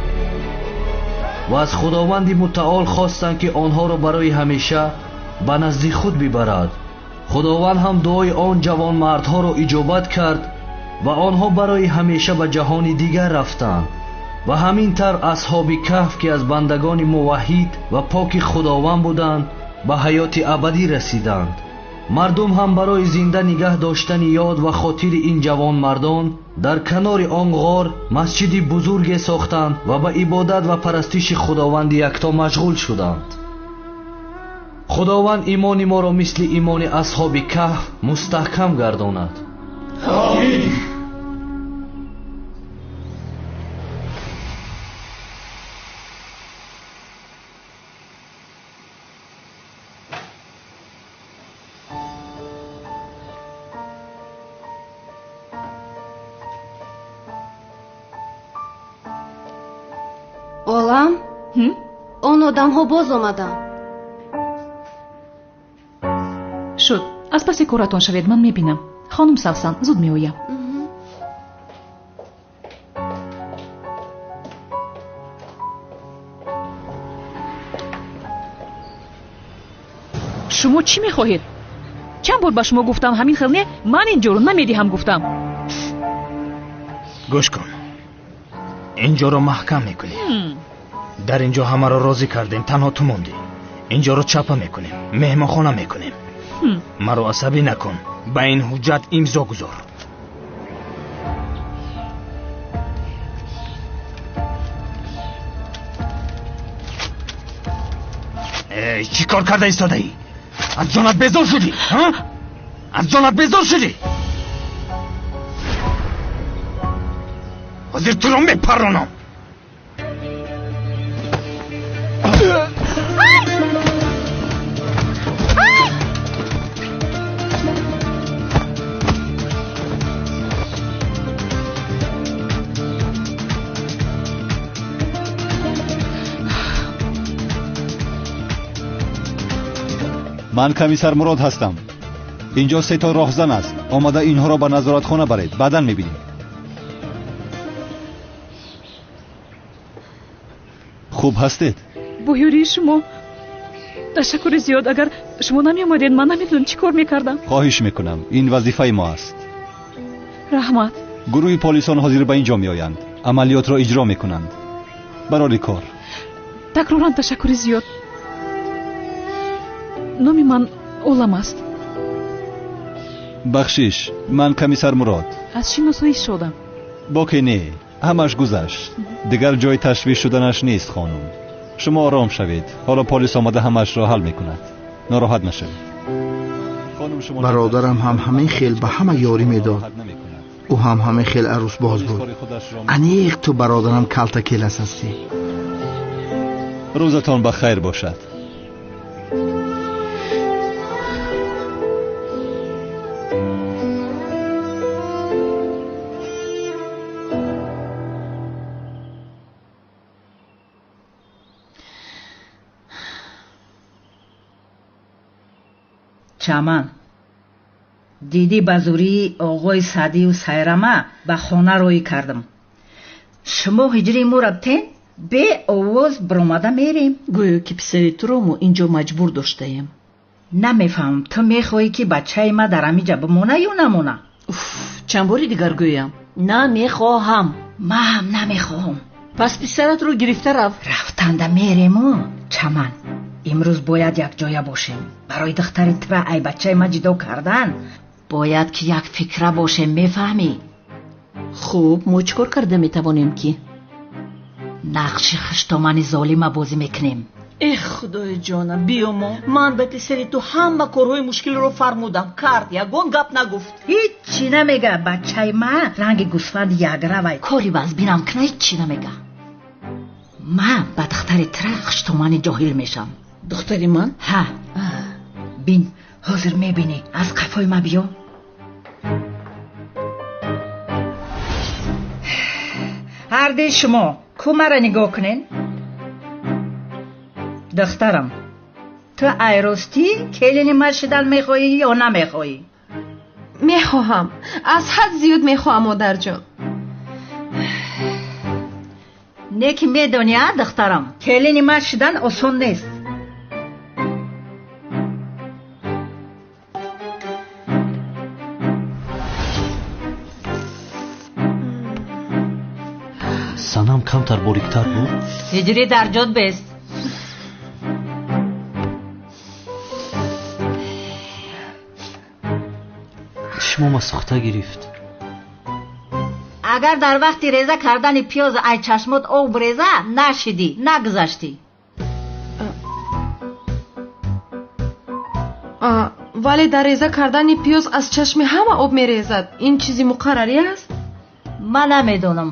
ва аз Худованди мутаол хостанд ки онҳоро барои ҳамеша ба назди худ бибарад. Худованд ҳам дуои он ҷавонмардҳоро иҷобат кард ва онҳо барои ҳамеша ба ҷаҳони дигар рафтанд. Ва ҳамин тавр асҳоби каҳф ки аз бандагони муваҳҳид ва поки Худованд буданд ба ҳаёти абадӣ расиданд. Мардум ҳам барои зинда нигаҳ доштани ёд ва хотири ин ҷавонмардон дар канори он ғор масҷиди бузурге сохтанд ва ба ибодат ва парастиши Худованди якто машғул шуданд. Худованд имони моро мисли имони асҳоби каҳф мустаҳкам гардонад. Омин. Олам, он одамҳо боз омаданд. Шуд, аз паси коратон шавед, ман мебинам. Хонум Савсан, зуд меоям. Шумо чӣ мехоҳед? Чанд бор ба шумо гуфтам, ҳамин хел не, ман ин ҷоро намедиҳам гуфтам. Гӯш кун, ин ҷоро маҳкам мекунем. Дар ин ҷо ҳамаро розӣ кардем, танҳо ту мондӣ. Ин ҷоро чапа мекунем, меҳмонхона мекунем. Маро асабӣ накун, ба ин ҳуҷҷат имзо гузор. Чӣ кор карда истодаӣ? Аз ҷонат безор шудӣ? Аз ҷонат безор шудӣ? Ҳозир туро мепарронам. Ман комиссар Мурод ҳастам. Инҷо се то роҳзан аст. Омада инҳоро ба назоратхона баред, баъдан мебинем. Хуб ҳастед? Бо ёрии шумо ташаккури зиёд. Агар шумо намеомадед, ман намедонам чӣ кор мекардам. Хоҳиш мекунам, ин вазифаи мо аст. Раҳмат. Гурӯҳи полисон ҳозир ба ин ҷо меоянд, амалиётро иҷро мекунанд. Барори кор. Такроран ташаккури зиёд. Номи ман Олам аст. Бахшиш, ман комиссар Мурод. Аз шиносоӣ шодам. Боке не, ҳамаш гузашт. Дигар ҷои ташвиш шуданаш нест, хонум. Шумо ором шавед. Ҳоло полис омада ҳамашро ҳал мекунад. Нороҳат нашавед. Бародарам ҳам ҳамин хел ба ҳама ёрӣ медод. Ӯ ҳам ҳамин хел арӯсбоз буд. Аниқ ту бародарам калта келас ҳастӣ. Рӯзатон ба хайр бошад. Чаман, дидӣ ба зурии оғои Саъдию Сайрама ба хона роҳӣ кардам. Шумо ҳиҷрии моро бтен, беовоз биромада мерем. Гӯё ки писари туро мо инҷо маҷбур доштаем. Намефаҳмам, ту мехоҳӣ ки бачаи ма дар ҳамиҷа бимона ё намона? Уф, чанд бори дигар гӯям. Намехоҳам. Ма ҳам намехоҳам. Пас писаратро гирифта рав. Рафтанда мерему, Чаман. Имрӯз бояд якҷоя бошем. Барои духтари тура ай бачаи ма ҷудо кардан бояд ки як фикра бошем, мефаҳмӣ? Хуб, мо чӣ кор карда метавонем ки? Нақши хуштомани золима бозӣ мекунем. Эх, худои ҷонам, биёмо. Ман ба писари ту ҳама корҳои мушкилро фармудам. Кард, ягон гап нагуфт. Ҳиччи намега. Бачаи ма ранги гӯсфанди ягравай. Кори вазбинам кина ҳиччи намега. Ман ба духтари тура хуштомани ҷоҳил мешавам. Духтари ман? Ҳа. Бин, ҳозир мебинӣ. Аз қафои ма биё. Ҳарди шумо ку мара нигоҳ кунен. Духтарам, ту айростӣ келини ма шидан мехоҳӣ ё намехоҳӣ? Мехоҳам. Аз ҳад зиёд мехоҳам, модарҷон. Не ки медонӣ, а духтарам, келини ма шидан осон нест. Санам камтар бориктар буд. Ҳиҷрӣ дар ҷод бест. Чишмома сӯхта гирифт. Агар дар вақти реза кардани пиёз ай чашмот об реза, нашидӣ, нагузаштӣ. Вале дар реза кардани пиёз аз чашми ҳама об мерезад. Ин чизи муқаррарӣ аст? Ман намедонам.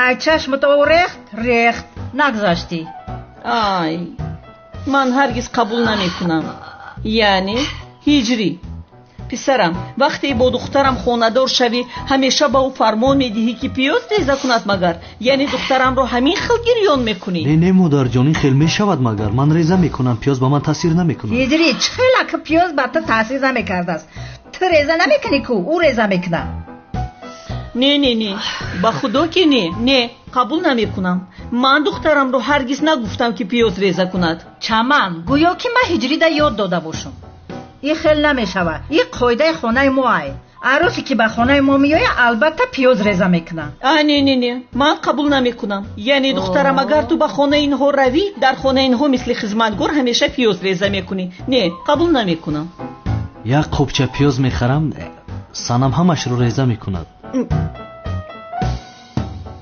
Ай чашмат об рехт, рехт, нагузаштӣ. Ай, ман ҳаргиз қабул намекунам. Яъне ҳиҷрӣ. Писарам, вақте бо духтарам хонадор шавӣ, ҳамеша ба ӯ фармон медиҳӣ ки пиёз реза кунад магар? Яъне духтарамро ҳамин хел гирён мекунӣ? Не, не, модарҷон, ин хел мешавад магар? Ман реза мекунам, пиёз ба ман таъсир намекунад. Ҳиҷрӣ, чӣ хела ки пиёз ба ту таъсир намекардааст? Ту реза намекунӣ ку, ӯ реза мекунад. Не, не, не, ба худо ки не, не, қабул намекунам. Ман духтарамро ҳаргиз нагуфтам ки пиёз реза кунад. Чаман, гӯё ки ман ҳиҷрида ёд дода бошам. Ин хел намешавад. Ин қоидаи хонаи мо ай. Арӯсе ки ба хонаи мо меояд, албатта пиёз реза мекунад. А, не, не, не, ман қабул намекунам. Яъне духтарам, агар ту ба хонаи инҳо равӣ, дар хонаи инҳо мисли хизматгор ҳамеша пиёз реза мекунӣ. Не, қабул намекунам. Як қопча пиёз мехарам, санам ҳамашро реза мекунад.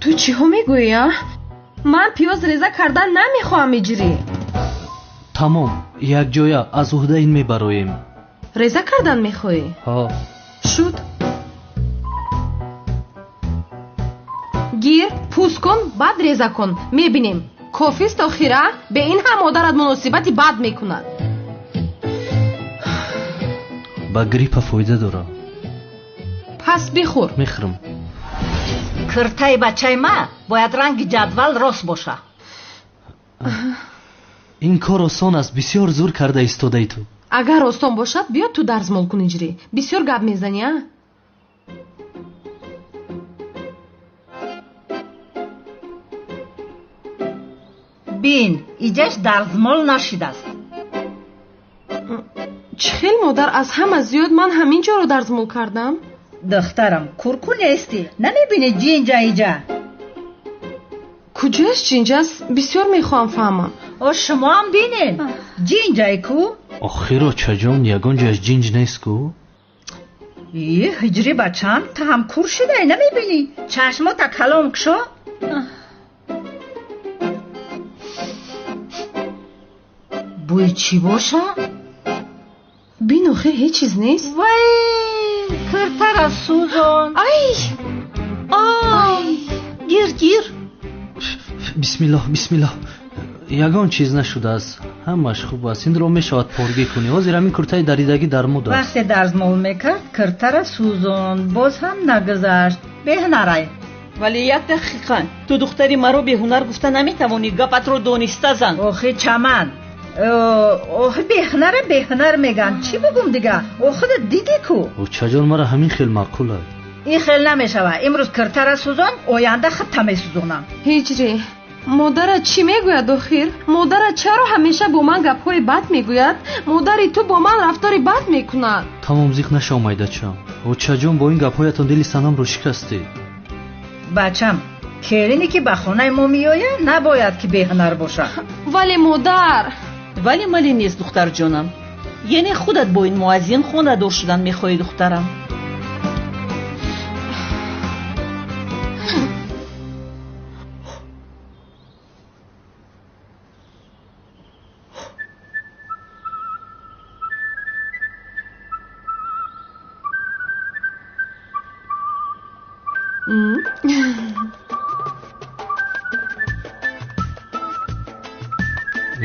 Ту чиҳо мегӯӣ, а? Ман пиёз реза кардан намехоҳам, иҷрӣ. Тамом, якҷоя аз уҳда ин мебароем. Реза кардан мехоҳӣ? Ҳо. Шуд. Гир, пӯст кун, баъд реза кун. Мебинем. Кофист охира, бе ин ҳам модарат муносибати бад мекунад. Ба гриппа фоида дорад. Пас бихӯр. Мехӯрам. Киртаи бачаи ма бояд ранги ҷадвал рост боша. Ин кор осон аст, бисёр зур карда истодаи ту. Агар осон бошад, биё ту дарзмол кун, иҷрӣ. Бисёр гап мезанӣ, а? Бин, иҷаш дарзмол нашидааст. Чӣ хел модар, аз ҳама зиёд ман ҳамин ҷоро дарзмол кардам? Духтарам, курку нестӣ, намебинӣ ҷинҷа иҷа? Куҷояш ҷинҷ аст? Бисёр мехоҳам фаҳмам. О, шумоам бинед, ҷинҷай ку? Охиро чаҷон, ягон ҷояш ҷинҷ нест ку? Е, ҳиҷрӣ бачам, ту ҳам кур шидай, намебинӣ? Чашмота калон кушо. Бӯи чӣ боша? Бин, охир ҳеҷ чиз нест. Вай, киртара сӯзон. Ай! Ай! Гир, гир. Бисмиллоҳ, бисмиллоҳ. Ягон чиз нашудааст, ҳамаш хуб аст. Инро мешавад поргӣ кунӣ. Ҳозир ҳамин куртаи даридагӣ дар муд аст. Вақте дарзмол мекард, киртара сӯзон, боз ҳам нагузашт. Беҳунарай. Вале як дақиқа, ту духтари маро беҳунар гуфта наметавонӣ. Гапатро дониста зан. Охи чаман, охи беҳунара беҳунар меган. Чӣ бугум дига? Охида дидӣ ку? Очаҷон, мара ҳамин хел маъқул аст. Ин хел намешава. Имрӯз киртара сӯзон, оянда худта месӯзонам. Ҳиҷрӣ, модарат чӣ мегӯяд охир? Модарат чаро ҳамеша бо ман гапҳои бад мегӯяд? Модари ту бо ман рафтори бад мекунад. Тамом, зиқ нашав, майдачам. Очаҷон, бо ин гапҳоятон дили санамро шикастед. Бачам, келине ки ба хонаи мо меояд, набояд ки беҳунар бошад. Вале модар. Вале мале нест, духтарҷонам. Яъне худат бо ин муаззин хонадор шудан мехоҳӣ, духтарам?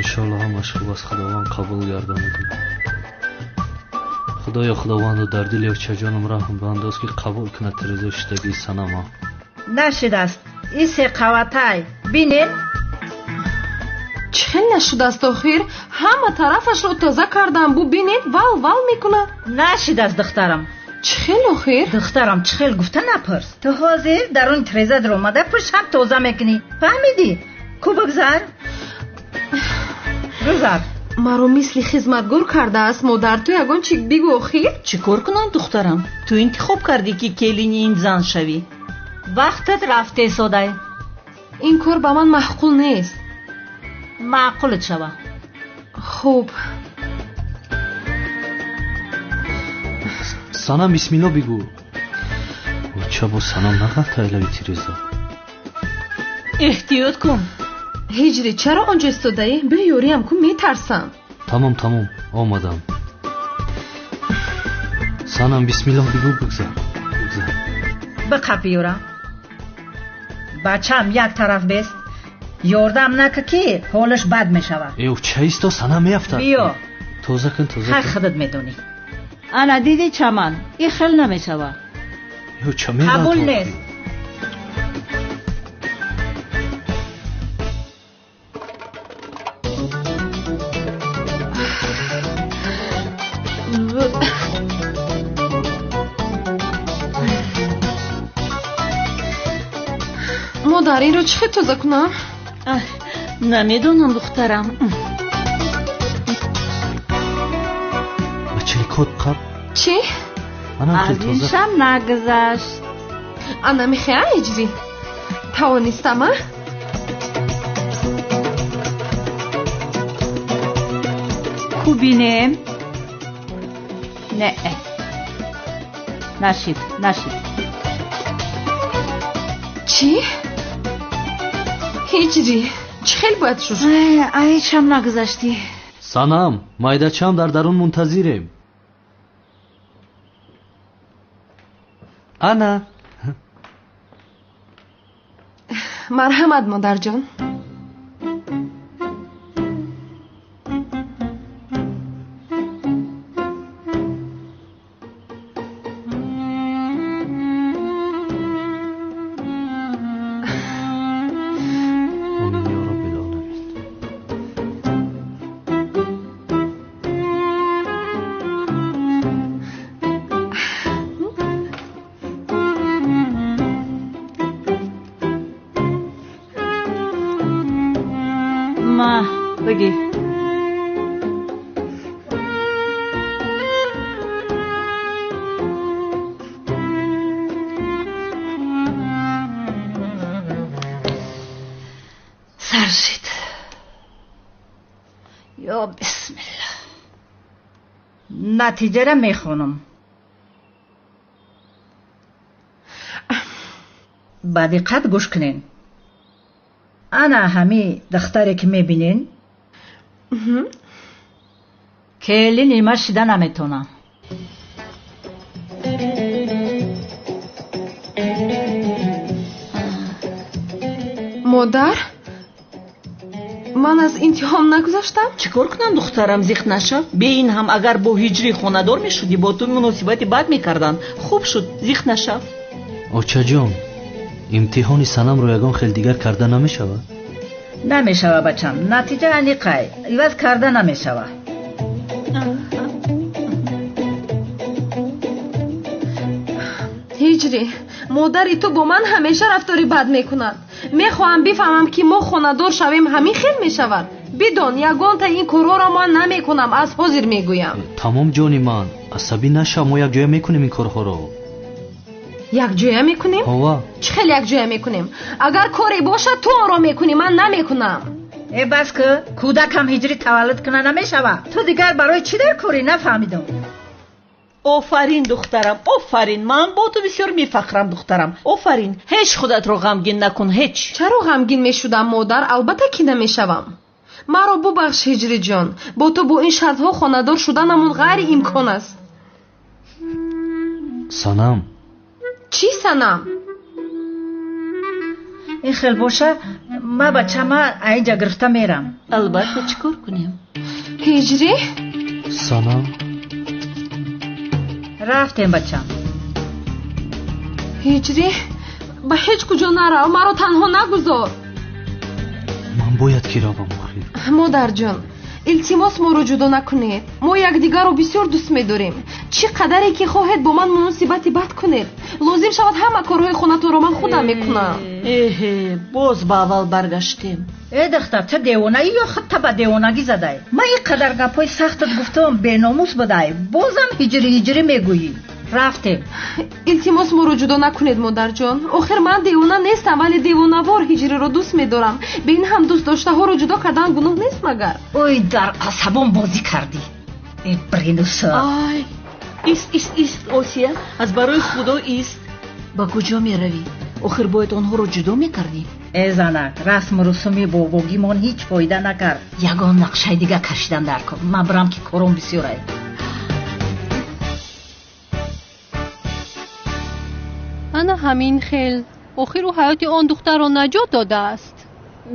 Иншоалло ҳамаш хуб аст, Худованд қабул гардонад. Худоё, Худовандо, дар дили очаҷонам раҳм баандоз, ки қабул кунад тирезаи шудагии санама. Нашудааст. Ин се қаватай. Бинед. Чӣ хел нашудааст охир? Ҳама тарафашро тоза кардам. Бубинед, вал вал мекунад. Нашудааст, духтарам. Чӣ хел охир? Духтарам, чӣ хел гуфта напурс. Ту ҳозир даруни тиреза даромада пушт ҳам тоза мекунӣ. Фаҳмидӣ? Ку бигзар. Гузар. Маро мисли хизматгор кардааст модар. Ту ягон чӣ бигӯ охир. Чӣ кор кунам, духтарам? Ту интихоб кардӣ, ки келини ин зан шавӣ. Вақтат рафте содай. Ин кор ба ман маъқул нест. Маъқулат шава. Хуб. Санам, бисмилло бигӯ. Оча, бо санам нағалта илави тиреза. Эҳтиёт кун. Ҳиҷрӣ, чаро онҷо истодаӣ? Биё ёриям кун, метарсам. Тамом, тамом, омадам. Санам, бисмиллоҳ бигӯ, бигзар, бигзар. Биқап ёра. Бачам як тараф бест. Ёрдам нака, ки ҳолаш бад мешавад. Э, оча, исто, санам меафтад. Биё. Тоза кун, тоза Хай, кун. худат медонӣ. Ана дидӣ, чаман, ин хел намешавад. Э, оча, меғалта Қабул охир. нест. Модар, инро чӣ хел тоза кунам? Намедонам, духтарам. Бачаи кот қаб. Чӣ? Анам хел Аз тоза. иншам нагузашт. Ана мехоҳа, ҳиҷрӣ? Тавонистам, а? Ку бинем? Не, нашид, нашид. Чӣ? Ҳиҷрӣ, чӣ хел бояд шуд? Айчам нагузаштӣ. Санам, майдачам, дар дарун мунтазирем. Ана. Марҳамат, модарҷон. Омин ё роббил оламин. Ма, бигӣ. Сар шид. Ё бисмилла. Натиҷара мехонам. Ба диққат гӯш кунен. Ана ҳами духтаре ки мебинен, келини ма шида наметонам. Модар, ман аз имтиҳон нагузаштам? Чӣ кор кунам, духтарам, зиқ нашав? Бе ин ҳам агар бо ҳиҷрӣ хонадор мешудӣ, бо ту муносибати бад мекарданд. Хуб шуд, зиқ нашав. Очаҷон, имтиҳони Санамро ягон хел дигар карда намешавад? Намешава, бачам. Натиҷа аниқай, иваз карда намешава. Ҳиҷрӣ, модари ту бо ман ҳамеша рафтори бад мекунад. Мехоҳам бифаҳмам, ки мо хонадор шавем, ҳамин хел мешавад. Бидон, ягонта ин корҳоро ман намекунам, аз ҳозир мегӯям. Тамом, ҷони ман, асабӣ нашав, мо якҷоя мекунем ин корҳоро. Якҷоя мекунем? Ҳова. Чӣ хел якҷоя мекунем? Агар коре бошад, ту онро мекунӣ, ман намекунам. Э, бас ки, кӯдакам ҳиҷрӣ таваллуд куна намешава. Ту дигар барои чӣ дар корӣ, нафаҳмидам. Офарин, духтарам, офарин. Ман бо ту бисёр мефахрам, духтарам. Офарин. Ҳеҷ худатро ғамгин накун, ҳеҷ. Чаро ғамгин мешудам, модар? Албатта ки намешавам. Маро бубахш, ҳиҷриҷон. Бо ту бо ин шартҳо хонадор шуданамон ғайриимкон аст. Санам. Чӣ Санам? Ин хел боша, ма бачама аинҷа гирифта мерам. Албатта, чӣ кор кунем? Ҳиҷрӣ? Санам. Рафтем, бачам. Ҳиҷрӣ, ба ҳеҷ куҷо нарав, маро танҳо нагузор. Ман бояд ки равам охир. Модарҷон, илтимос, моро ҷудо накунед. Мо якдигарро бисёр дӯст медорем. Чӣ қадаре ки хоҳед бо ман муносибати бад кунед. Лозим шавад, ҳама корҳои хонатонро ман худам мекунам. Эҳе, боз ба аввал баргаштем. Э, духтар, ту девонаӣ ё худта ба девонагӣ задай? Ман ин қадар гапҳои сахтат гуфтам, беномус будай, бозам ҳиҷрӣ ҳиҷрӣ мегӯӣ. Рафтем. Илтимос, моро ҷудо накунед, модарҷон. Охир ман девона нестам, вале девонавор ҳиҷриро дӯст медорам. Бе ин ҳам дӯст доштаҳоро ҷудо кардан гуноҳ нест магар? Ой, дар асабон бозӣ кардӣ. Э, бринуса. Ай, ист, ист, ист, Осия, аз барои Худо ист. Ба куҷо меравӣ? Охир бояд онҳоро ҷудо мекардӣ. Э, занак, расму русуми бобогимон ҳеҷ фоида накард. Ягон нақшаи дига кашидан дар кор. Ман бирам, ки кором бисёрай. Ана ҳамин хел. Охир ӯ ҳаёти он духтарро наҷот додааст.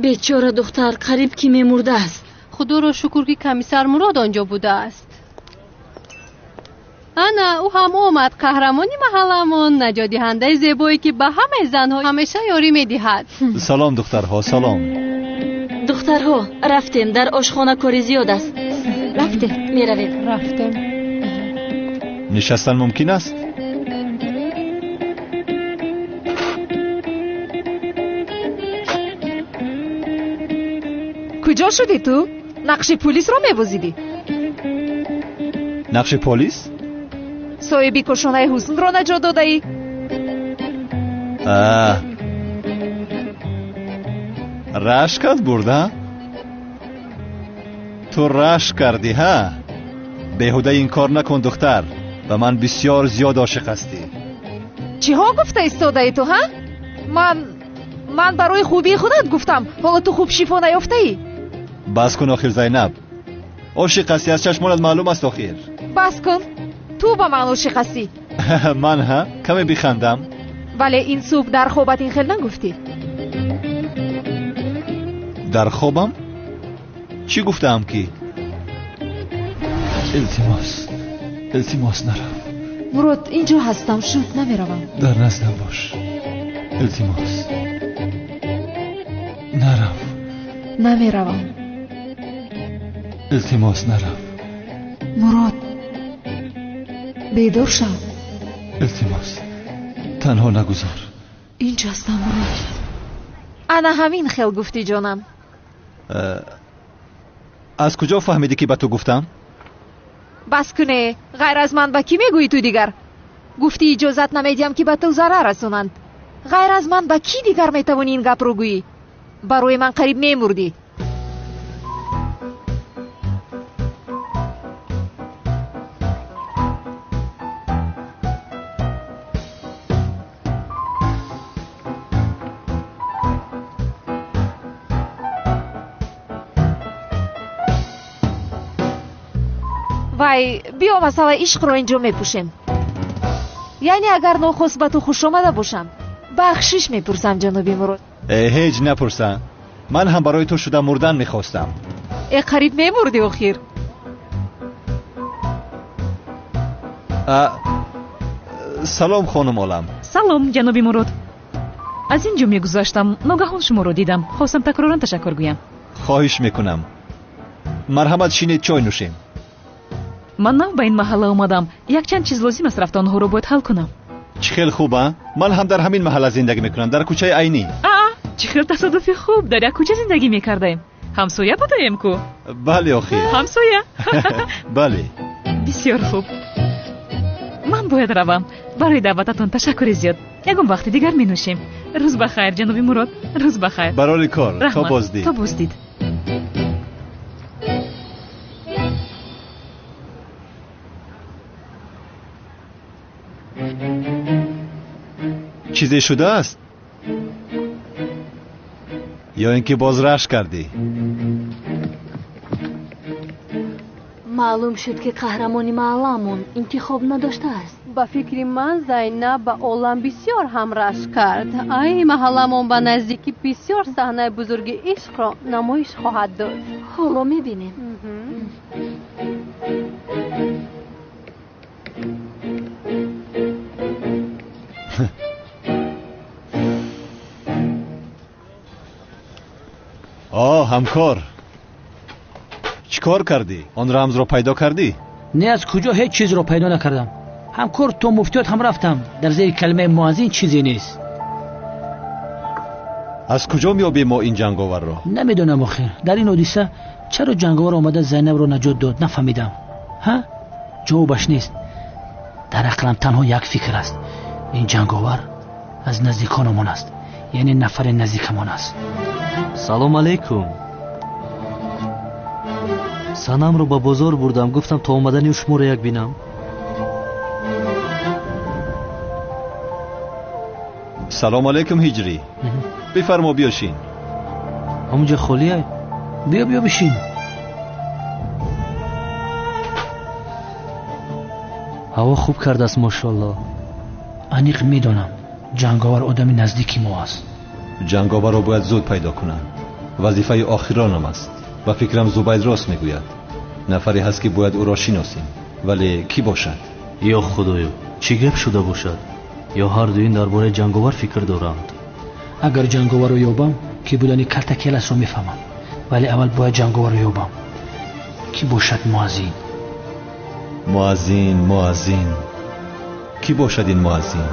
Бечора духтар қариб ки мемурдааст. Худоро шукр, ки комиссар Мурод он ҷо будааст. Ана ӯ ҳам омад, қаҳрамони маҳалламон, наҷотдиҳандаи зебое, ки ба ҳамаи занҳо ҳамеша ёрӣ медиҳад. Салом, духтарҳо, салом. Духтарҳо, рафтем, дар ошхона кори зиёд аст. Рафтем, меравем. Рафтем. Нишастан мумкин аст? Куҷо шудӣ ту? Нақши пулисро мебозидӣ? Нақши полис? Соҳиби кошонаи ҳуснро наҷот додаӣ? Рашкат бурда? Ту рашк кардӣ, ҳа? Беҳуда ин кор накун, духтар. Ба ман бисёр зиёд ошиқ ҳастӣ. Чиҳо гуфта истодаӣ ту, ҳа? Ман барои хубии худат гуфтам. Ҳоло ту хуб шифо наёфтаӣ? Бас кун охир, Зайнаб. Ошиқ ҳастӣ, аз чашмонат маълум аст охир. Бас кун. Ту ба ман ошиқ ҳастӣ. Ман, ҳа? Каме бихандам. Вале ин субҳ дар хобат ин хел нагуфтӣ. Дар хобам? Чӣ гуфтаам ки? Илтимос, илтимос, нарав. Мурод, инҷо ҳастам, шуд, намеравам. Дар наздам бош. Илтимос. Нарав. Намеравам. Илтимос, нарав. Мурод, бедор шав. Илтимос, танҳо нагузор. Инҷо ҳастам, Мурод. Ана ҳамин хел гуфтӣ, ҷонам. Аз куҷо фаҳмидӣ, ки ба ту гуфтам? Бас куне, ғайр аз ман ба кӣ мегӯӣ ту дигар? Гуфтӣ иҷозат намедиҳам, ки ба ту зарар расонанд. Ғайр аз ман ба кӣ дигар метавонӣ ин гапро гӯӣ? Барои ман қариб мемурдӣ. Вай, биё масъалаи ишқро инҷо мепӯшем. Яъне агар нохост ба ту хуш омада бошам, бахшиш мепурсам, ҷаноби Мурод. Э, ҳеҷ напурсам. Ман ҳам барои ту шуда мурдан мехостам. Э, қариб мемурдӣ охир. Салом, хонум Олам. Салом, ҷаноби Мурод. Аз ин ҷо мегузаштам, ногаҳон шуморо дидам. Хостам такроран ташаккур гӯям. Хоҳиш мекунам. Марҳамат, шинед, чой нӯшем. Ман нав ба ин маҳалла омадам. Якчанд чиз лозим аст, рафта онҳоро бояд ҳал кунам. Чӣ хел хуб, а? Ман ҳам дар ҳамин маҳалла зиндагӣ мекунам, дар кӯчаи Айнӣ. Аа, чӣ хел тасодуфи хуб, дар як кӯча зиндагӣ мекардаем. Ҳамсоя будаем ку? Бале, охир. Ҳамсоя? Бале. Бисёр хуб. Ман бояд равам. Барои даъвататон ташаккури зиёд. Ягон вақти дигар менӯшем. Рӯз ба хайр, ҷаноби Мурод. Рӯз ба хайр. Барори кор. То боздид. То боздид. Чизе шудааст? Ё ин ки боз рашк кардӣ? Маълум шуд, ки қаҳрамони маҳалламон интихоб надоштааст. Ба фикри ман, Зайнаб ба Олам бисёр ҳам рашк кард. Ай, маҳалламон ба наздикӣ бисёр саҳнаи бузурги ишқро намоиш хоҳад дод. Ҳоло мебинем. О, ҳамкор, чӣ кор кардӣ? Он рамзро пайдо кардӣ? Не, аз куҷо, ҳеҷ чизро пайдо накардам. Ҳамкор, то муфтиёт ҳам рафтам. Дар зери калимаи муаззин чизе нест. Аз куҷо меёбем мо ин ҷанговарро? Намедонам охир. Дар ин ҳодиса чаро ҷанговар омада Зайнабро наҷот дод, нафаҳмидам. Ҳа? Ҷавобаш нест. Дар ақлам танҳо як фикр аст. Ин ҷанговар аз наздикономон аст, яъне нафари наздикамон аст. Салом алейкум. Санамро ба бозор бурдам, гуфтам то омадани шуморо як бинам. Салом алейкум, Ҳиҷрӣ. Бифармо, биёшин. Ҳамунҷа холия? Биё, биё, бишин. Ҳаво хуб кардааст, мошоалло. Аниқ медонам, ҷанговар одами наздики мо аст. Ҷанговарро бояд зуд пайдо кунам. Вазифаи охиронам аст. Ба фикрам, Зубайд рост мегӯяд. Нафаре ҳаст, ки бояд ӯро шиносем. Вале кӣ бошад? Ё худоё, чӣ гап шуда бошад? Ё ҳарду ин дар бораи ҷанговар фикр доранд? Агар ҷанговарро ёбам, ки будани карта келасро мефаҳмам. Вале аввал бояд ҷанговарро ёбам. Кӣ бошад муаззин? Муаззин, муаззин. Кӣ бошад ин муаззин?